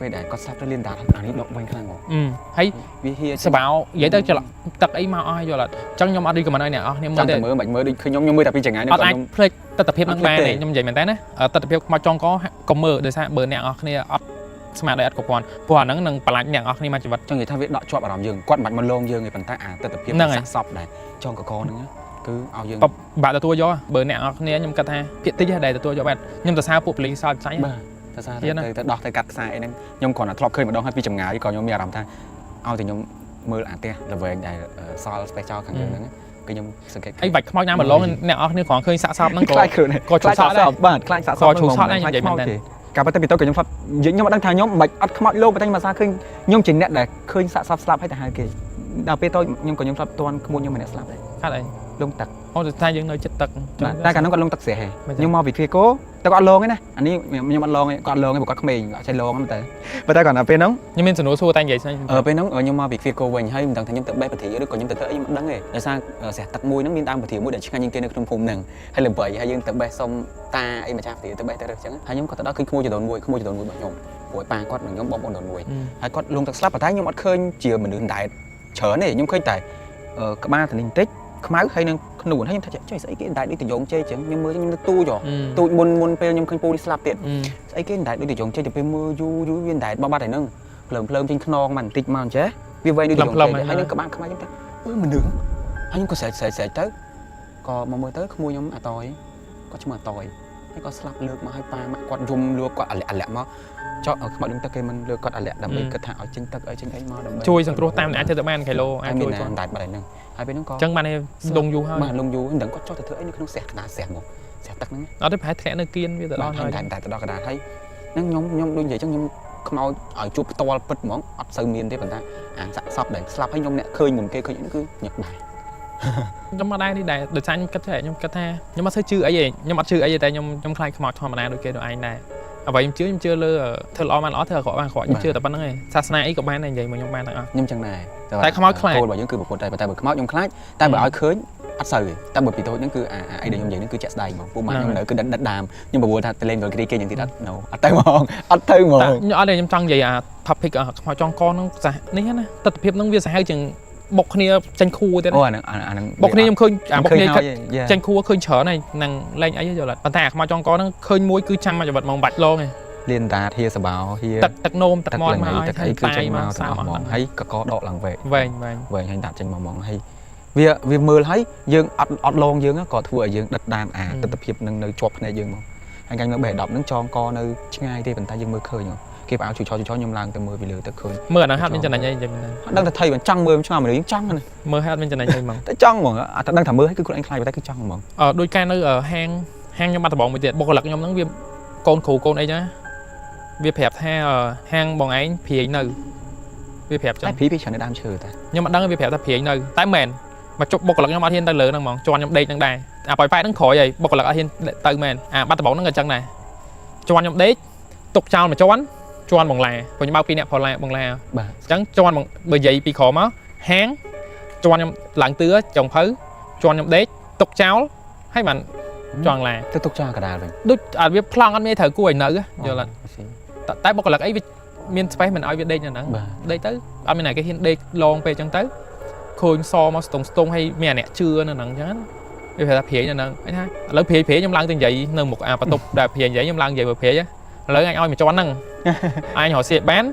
ពេលដែលគាត់ស្លាប់ទៅលៀនតាអានេះដកវិញខ្លាំងហ្មង ហើយ វាហៀ សបោនិយាយទៅច្រឡំទឹកអីមកអស់យល់អត់អញ្ចឹងខ្ញុំអត់រីកមិនឲ្យអ្នកនរគ្នាមើលទេ ចាំតែមើលមិនមើលដូចឃើញខ្ញុំខ្ញុំមើលតែពីចង្ងាយ អត់អាចភ្លេចទស្សនភាពនឹងបានទេខ្ញុំនិយាយមែនតើណាទស្សនភាពខ្មោចចងកកុំមើលដោយសារបើអ្នកនរគ្នាអត់ស្មារតីអត់គ្រប់គ្រាន់ព្រោះអាហ្នឹងនឹងបន្លាចអ្នកនរគ្នាមកជីវិត ចង់និយាយថាវាដកជាប់អារម្មណ៍យើងគាត់មិនបាច់មកលងយើងទេប៉ុន្តែអាទស្សនភាព ហ្នឹងហើយ សាកសពដែរចងកកហ្នឹងគឺឲ្យយើង បាក់ទទួលយកបើអ្នកនរគ្នាខ្ញុំគិតថាភាគតិចដែរទទួលយកបែបខ្ញុំសរសើរពួកប៉ូលីសសល់ចៃ បាទតែសារទៅទៅដោះទៅកាត់ខ្សែអីហ្នឹងខ្ញុំគ្រាន់តែធ្លាប់ឃើញម្ដងហើយពីចម្ងាយក៏ខ្ញុំមានអារម្មណ៍ថាឲ្យតែខ្ញុំមើលអាផ្ទះល្វែងដែលសល់ space ចោលខាងយើងហ្នឹងគឺខ្ញុំសង្កេត អីបាច់ខ្មោចណាមកឡងអ្នកនរគ្នាគ្រាន់ឃើញសាកសពហ្នឹងក៏ ខ្លាចខ្លួន ក៏ឈូសសក់ដែរ បាទខ្លាចសាកសព ក៏ឈូសសក់ដែរខ្ញុំនិយាយមែនតើ ការពិតទៅពីតូចក៏ខ្ញុំធ្លាប់ខ្ញុំអត់ដឹងថាខ្ញុំមិនអត់ខ្មោចលោកប៉ុន្តែខ្ញុំអាសាឃើញខ្ញុំជាអ្នកដែលឃើញសាកសពស្លាប់ហើយទៅហៅគេដល់ពេលតូចខ្ញុំក៏ខ្ញុំធ្លាប់ទាន់ក្មួយខ្ញុំម្នាក់ស្លាប់ដែរ កាត់អី លងទឹក អូតែថាយើងនៅចិត្តទឹក តែកាលនោះគាត់លងទឹកស្រះខ្ញុំមកពីទ្វាគោតែគាត់អត់លងទេណាអានេះខ្ញុំអត់លងទេគាត់លងទេព្រោះគាត់ក្មេងគាត់ចេះលងហ្នឹងតែប៉ុន្តែគាត់ដល់ពេលហ្នឹង ខ្ញុំមានសំណួរសួរតែនិយាយស្អី ពេលហ្នឹងខ្ញុំមកពីទ្វាគោវិញហើយមិនដឹងថាខ្ញុំទៅបេះពធាឬក៏ខ្ញុំទៅធ្វើអីមិនដឹងទេដោយសារស្រះទឹកមួយហ្នឹងមានដើមពធាមួយដែលឆ្ងាញ់ជាងគេនៅក្នុងភូមិហ្នឹងហើយល្បីហើយយើងទៅបេះសុំតាអីម្ចាស់ពធាទៅបេះទៅរើសអញ្ចឹងហើយខ្ញុំក៏ទៅដល់ឃើញក្មួយចដូនមួយក្មួយចដូនមួយរបស់ខ្ញុំព្រោះប៉ាគាត់និងខ្ញុំបងប្អូនដូនមួយហើយគាត់លងទឹកស្លាប់ប៉ុន្តែខ្ញុំអត់ឃើញជាមនុស្សដែតច្រើនទេខ្ញុំឃើញតែក្បាលតនេះបន្តិចខ្មៅហើយនឹងខ្លួនហើយខ្ញុំថាចុយស្អីគេដែតដូចតយងជ័យអញ្ចឹងខ្ញុំមើលខ្ញុំទៅទូចទូចមុនមុនពេលខ្ញុំឃើញពូនេះស្លាប់ទៀតស្អីគេដែតដូចតយងជ័យទៅពេលមើលយូរយូរវាដែតបបាត់ហើយហ្នឹងភ្លើមភ្លើមចេញខ្នងមកបន្តិចមកអញ្ចេះវាវែងដូចតយងជ័យហើយនឹងក្បាលខ្មៅខ្ញុំថាអឺមនុស្សហើយខ្ញុំក៏ស្រែកស្រែកស្រែកទៅក៏មកមើលទៅក្មួយខ្ញុំអាតយគាត់ឈ្មោះអាតយហើយគាត់ស្លាប់លើកមកឲ្យប៉ាម៉ាក់គាត់យំលួគាត់អាលាក់អាលាក់មកចောက်ខ្មោចលងទឹកគេមិនលើកគាត់អាលាក់ដើម្បីគិតថាឲ្យចេញទឹកឲ្យចេញអីមកដើម្បី ជួយសង្គ្រោះតាមអ្នកអាចធ្វើទៅបានគីឡូអាច មាន ជួយគាត់ ដែតបាត់ហើយហ្នឹងហើយពេលហ្នឹងក៏ អញ្ចឹងបានលងយូរហើយ បាទលងយូរមិនដឹងគាត់ចុះទៅធ្វើអីនៅក្នុងស្រះកណ្ដាលស្រះមកស្រះទឹកហ្នឹង អត់ទេប្រហែលធ្លាក់នៅគៀនវាទៅដល់ ហើយតែតែទៅដល់កណ្ដាលហើយហ្នឹងខ្ញុំខ្ញុំដូចនិយាយចឹងខ្ញុំខ្មោចឲ្យជួបផ្ទាល់ពិតហ្មងអត់សូវមានទេប៉ុន្តែអាសាក់សពដែលស្លាប់ហើយខ្ញុំអ្នកឃើញមុនគេឃើញហ្នឹងគឺញឹកដែរ ខ្ញុំមកដែរនេះដែរដោយសារខ្ញុំគិតថាខ្ញុំគិតថាខ្ញុំអត់សូវជឿអីទេខ្ញុំអត់ជឿអីទេតែខ្ញុំខ្ញុំខ្លាចខ្មោចធម្មតាដូចគេដូចឯងដែរអ្វីខ្ញុំជឿខ្ញុំជឿលើធ្វើល្អបានល្អធ្វើអាក្រក់បានអាក្រក់ខ្ញុំជឿតែប៉ុណ្្នឹងឯងសាសនាអីក៏បានដែរនិយាយមកខ្ញុំបានទាំងអស់ ខ្ញុំចឹងដែរ តែខ្មោចខ្លាច គោលរបស់យើងគឺប្រពុតដែរប៉ុន្តែបើខ្មោចខ្ញុំខ្លាចតែបើឲ្យឃើញអត់សូវទេតែបើពីតូចហ្នឹងគឺអាអីដែលខ្ញុំនិយាយហ្នឹងគឺជាក់ស្ដែងហ្មងពួកម៉ាក់ខ្ញុំនៅគឺដិតដិតដាមខ្ញុំបបួលថាទៅលេងវល់គ្រីគេយ៉ាងទៀតអត់ no អត់ទៅហ្មងអត់ទៅហ្មង តែខ្ញុំអត់ទេខ្ញុំចង់និយាយអា topic ខ្មោចចង់កហ្នឹងសាសនេះណាទស្សនភាពហ្នឹងវាសាហាវជាងបុកគ្នាចេញខួទៀត អូអាហ្នឹងអាហ្នឹង បុកគ្នាខ្ញុំឃើញអាបុកគ្នា ចេញ ចេញខួឃើញច្រើនហើយនឹងលេងអីយល់អត់ប៉ុន្តែអាខ្មោចចង់កហ្នឹងឃើញមួយគឺចាំមកជីវិតហ្មងបាច់ឡងឯង លៀនតាធាសបោហៀ ទឹកទឹកនោមទឹក ទឹក មន់មកឲ្យ ល្ងៃទឹកអីគឺចេញមក សា ទាំងអស់ហ្មងហើយកកដកឡើងវែក វែងវែង វែងហើយដាក់ចេញមកហ្មងហើយវាវាមើលហើយយើងអត់អត់លងយើងក៏ធ្វើឲ្យយើងដិតដាមអាទស្សនភាពនឹងនៅជាប់ភ្នែកយើងហ្មងហើយកាញ់នៅបេះ10ហ្នឹងចងកនៅឆ្ងាយទេប៉ុន្តែយើងមើលឃើញគេផ្អើលជួយឆោជួយឆោខ្ញុំឡើងទៅមើលពីលើទៅឃើញ មើលអាហ្នឹងហាត់មានចំណេញអីនិយាយមែន អត់ដឹងថាថៃមិនចង់មើលឆ្ងល់មនុស្សចង់ណា មើលហាត់មានចំណេញអីហ្មង តែចង់ហ្មងអត់ដឹងថាមើលហើយគឺខ្លួនឯងខ្លាចតែគឺចង់ហ្មង អឺដោយការនៅហាងហាងខ្ញុំបាត់ដំបងមួយទៀតបុគ្គលិកខ្ញុំហ្នឹងវាកូនគ្រូកូនអីចឹងវាប្រាប់ថាហាងបងឯងព្រាយនៅវាប្រាប់ចឹង តែភីពីច្រើននៅដើមឈើតែ ខ្ញុំអត់ដឹងវាប្រាប់ថាព្រាយនៅតែមែនមកជប់បុគ្គលិកខ្ញុំអត់ហ៊ានទៅលើហ្នឹងហ្មងជន់ខ្ញុំដេកហ្នឹងដែរអាប៉ោយប៉ែតហ្នឹងក្រោយហើយបុគ្គលិកអត់ហ៊ានទៅមែនអាបាត់ដំបងហ្នឹងក៏ចឹងដែរជន់ខ្ញុំដេកទុកចោលមួយជាន់ជន់បងឡាព្រោះខ្ញុំបើកពីរអ្នកផលឡាបងឡា បាទ អញ្ចឹងជន់បងបើនិយាយពីក្រោមមកហាងជន់ខ្ញុំឡើងទឿចុងភៅជន់ខ្ញុំដេកទុកចោលហើយបានជន់ឡា ទៅទុកចោលកដាលវិញ ដូចអត់វាប្លង់អត់មានត្រូវគួរឲ្យនៅយល់អត់តែបុគ្គលិកអីវា មាន space មិនឲ្យវាដេកនៅហ្នឹង បាទ ដេកទៅអត់មានអ្នកគេហ៊ានដេកឡងពេកអញ្ចឹងទៅឃើញសមកស្ទង់ស្ទង់ហើយមានអ្នកជឿនៅហ្នឹងអញ្ចឹងណាវាប្រាប់ថាព្រាយនៅហ្នឹងអញថាឥឡូវព្រាយព្រាយខ្ញុំឡើងទៅនិយាយនៅមុខអាបន្ទប់ដែលព្រាយនិយាយខ្ញុំឡើងនិយាយមួយព្រាយឥឡូវអញឲ្យមួយជាន់ហ្នឹងអញរកសៀកបាន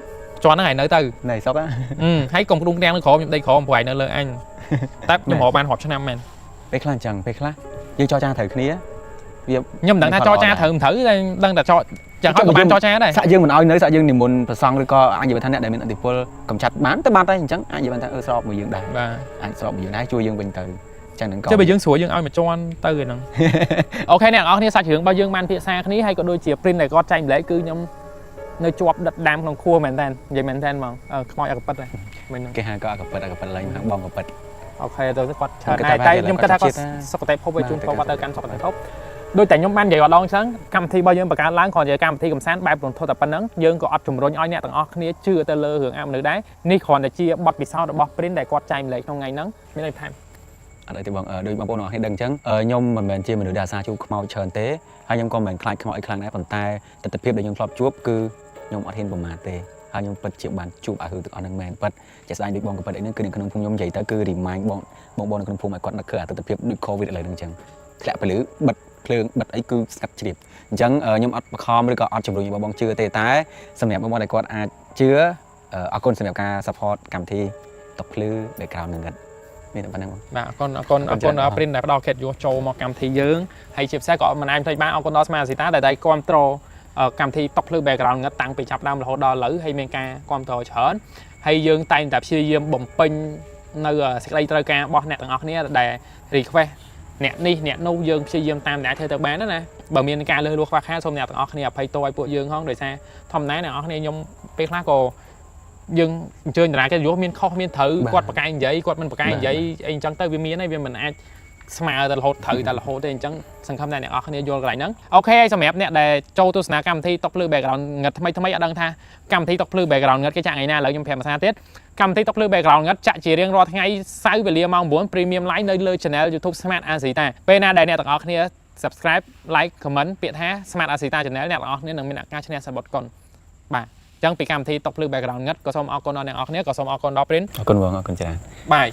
ជាន់ហ្នឹងឯងនៅទៅ ណៃសុកហ៎ អឺហើយកុំក្ដុងទាំងនៅក្រោមខ្ញុំដេកក្រោមព្រោះឯងនៅលើអញតែខ្ញុំរកបានរាប់ឆ្នាំមែន ពេលខ្លះអញ្ចឹងពេលខ្លះយើងចរចាត្រូវគ្នាវា ខ្ញុំមិនដឹងថាចរចាត្រូវមិនត្រូវតែដឹងតែចរចាំឲ្យក៏បានចរចាដែរ សាក់យើងមិនឲ្យនៅសាក់យើងនិមន្តប្រសង់ឬក៏អាចនិយាយថាអ្នកដែលមានឥទ្ធិពលកំចាត់បានទៅបានតែអញ្ចឹងអាចនិយាយបានថាអឺស្របមួយយើងដែរ បាទ អាចស្របមួយយើងដែរជួយយើងវិញទៅអញ្ចឹងហ្នឹងក៏ ចុះបើយើងស្រួលយើងឲ្យមួយជាន់ទៅឯហ្នឹង OK អ្នកនរគ្នាសាច់រឿងរបស់យើងបានភាសាគ្នាហើយក៏ដូចជា print ដែលគាត់ចែកម្លែកគឺខ្ញុំនៅជាប់ដិតដាមក្នុងខួរមែនតើនិយាយមែនតើហ្មងអឺខ្មោចអកពិតដែរមិញហ្នឹង គេហៅក៏អកពិតអកពិតឡើងហាងបងកពិត OK ទៅគាត់ច្រើន ខ្ញុំគិត ដែរតែ ថា ខ្ញុំគិតថាគាត់ គាត់ជាតិ សុខតិភពឲ្យជូនពរ បាទ គាត់ទៅកាន់សុខតិភពដូចតែខ្ញុំបាននិយាយម្ដងអញ្ចឹងកម្មវិធីរបស់យើងបង្កើតឡើងគ្រាន់ជាកម្មវិធីកំសាន្តបែបរន្ធត់តែប៉ុណ្្នឹងយើងក៏អត់ជំរុញឲ្យអ្នកទាំងអស់គ្នាជឿទៅលើរឿងអមនុស្សដែរនេះគ្រាន់តែជាបទពិសោធន៍របស់ print ដែលគាត់ចែកម្លែកក្នុងថ្ងៃហ្នឹងមានអីបន្ថែម អត់អីទេបងអឺដូចបងប្អូនទាំងអស់គ្នាដឹងអញ្ចឹងអឺខ្ញុំមិនមែនជាមនុស្សដែលអាសាជួបខ្មោចច្រើនទេហើយខ្ញុំក៏មិនមែនខ្លាចខ្មោចអីខ្លាំងដែរប៉ុន្តែទស្សនវិជ្ជាដែលខ្ញុំធ្លាប់ជួបគឺខ្ញុំអត់ហ៊ានប្រមាថទេហើយខ្ញុំពិតជាបានជួបអារឿងទាំងអស់ហ្នឹងមែនពិតជាក់ស្ដែងដូចបងក៏ពិតអីហ្នឹងគឺនៅក្នុងភូមិខ្ញុំនិយាយទៅគឺ remind បងបងបងនៅក្នុងភូមិឲ្យគាត់នឹកឃើញអាទិដ្ឋភាពដូច COVID ឥឡូវហ្នឹងអញ្ចឹងធ្លាក់ពលឺបិទភ្លើងបិទអីគឺស្ងាត់ជ្រាបអញ្ចឹងអឺខ្ញុំអត់បខំឬក៏អត់ជំរុញឲ្យបងបងជឿទេតែសម្រាប់បងបងដែលគាត់អាចជឿអឺអរគុណសម្រាប់ការ support កម្មវិធីតុភ្លឺ background ងងឹតមានតែប៉ុណ្្នឹងបង បាទអរគុណអរគុណអរគុណដល់ print ដែលផ្ដល់កិត្តិយសចូលមកកម្មវិធីយើងហើយជាពិសេសក៏មិនអាចភ្លេចបានអរគុណដល់ស្មារតីតាដែលได้គ្រប់គ្រងកម្មវិធីតុកភ្លឺ background ងឹតតាំងពីចាប់ដើមរហូតដល់ឥឡូវហើយមានការគ្រប់គ្រងច្រើនហើយយើងតែងតែព្យាយាមបំពេញនៅសេចក្តីត្រូវការរបស់អ្នកទាំងអស់គ្នាដែល request អ្នកនេះអ្នកនោះយើងព្យាយាមតាមដែលធ្វើទៅបានណាបើមានការលើសលួសខ្វះខាតសូមអ្នកទាំងអស់គ្នាអភ័យទោសឲ្យពួកយើងហងដោយសារធម្មតាអ្នកទាំងអស់គ្នាខ្ញុំពេលខ្លះក៏យើងអញ្ជើញតារាកិត្តិយសមានខុសមានត្រូវ បាទ គាត់ប្រកែកនិយាយគាត់មិនប្រកែកនិយាយ បាទ អីអញ្ចឹងទៅវាមានហើយវាមិនអាចស្មើតែរហូតត្រូវតែរហូតទេអញ្ចឹងសង្ឃឹមថាអ្នកនរគ្នាយល់កន្លែងហ្នឹង OK ហើយសម្រាប់អ្នកដែលចូលទស្សនាកម្មវិធីតុភ្លឺ background ងឹតថ្មីថ្មីអត់ដឹងថាកម្មវិធីតុភ្លឺ background ងឹតគេចាក់ថ្ងៃណាឥឡូវខ្ញុំប្រាប់ភាសាទៀតកម្មវិធីតុភ្លឺ background ងឹតចាក់ជារៀងរាល់ថ្ងៃសៅរ៍វេលាម៉ោង9 Premium Live នៅលើ Channel YouTube Smart Asita ពេលណាដែលអ្នកទាំងអស់គ្នា subscribe like comment ពាក្យថា Smart Asita Channel អ្នកទាំងអស់គ្នានឹងមានឱកាសឈ្នះសំបុត្រកុនបាទអញ្ចឹងពីកម្មវិធីតុភ្លឺ background ងឹតក៏សូមអរគុណដល់អ្នកទាំងអស់គ្នាក៏សូមអរគុណដល់ Print អរគុណបងអរគុណច្រើន បាយ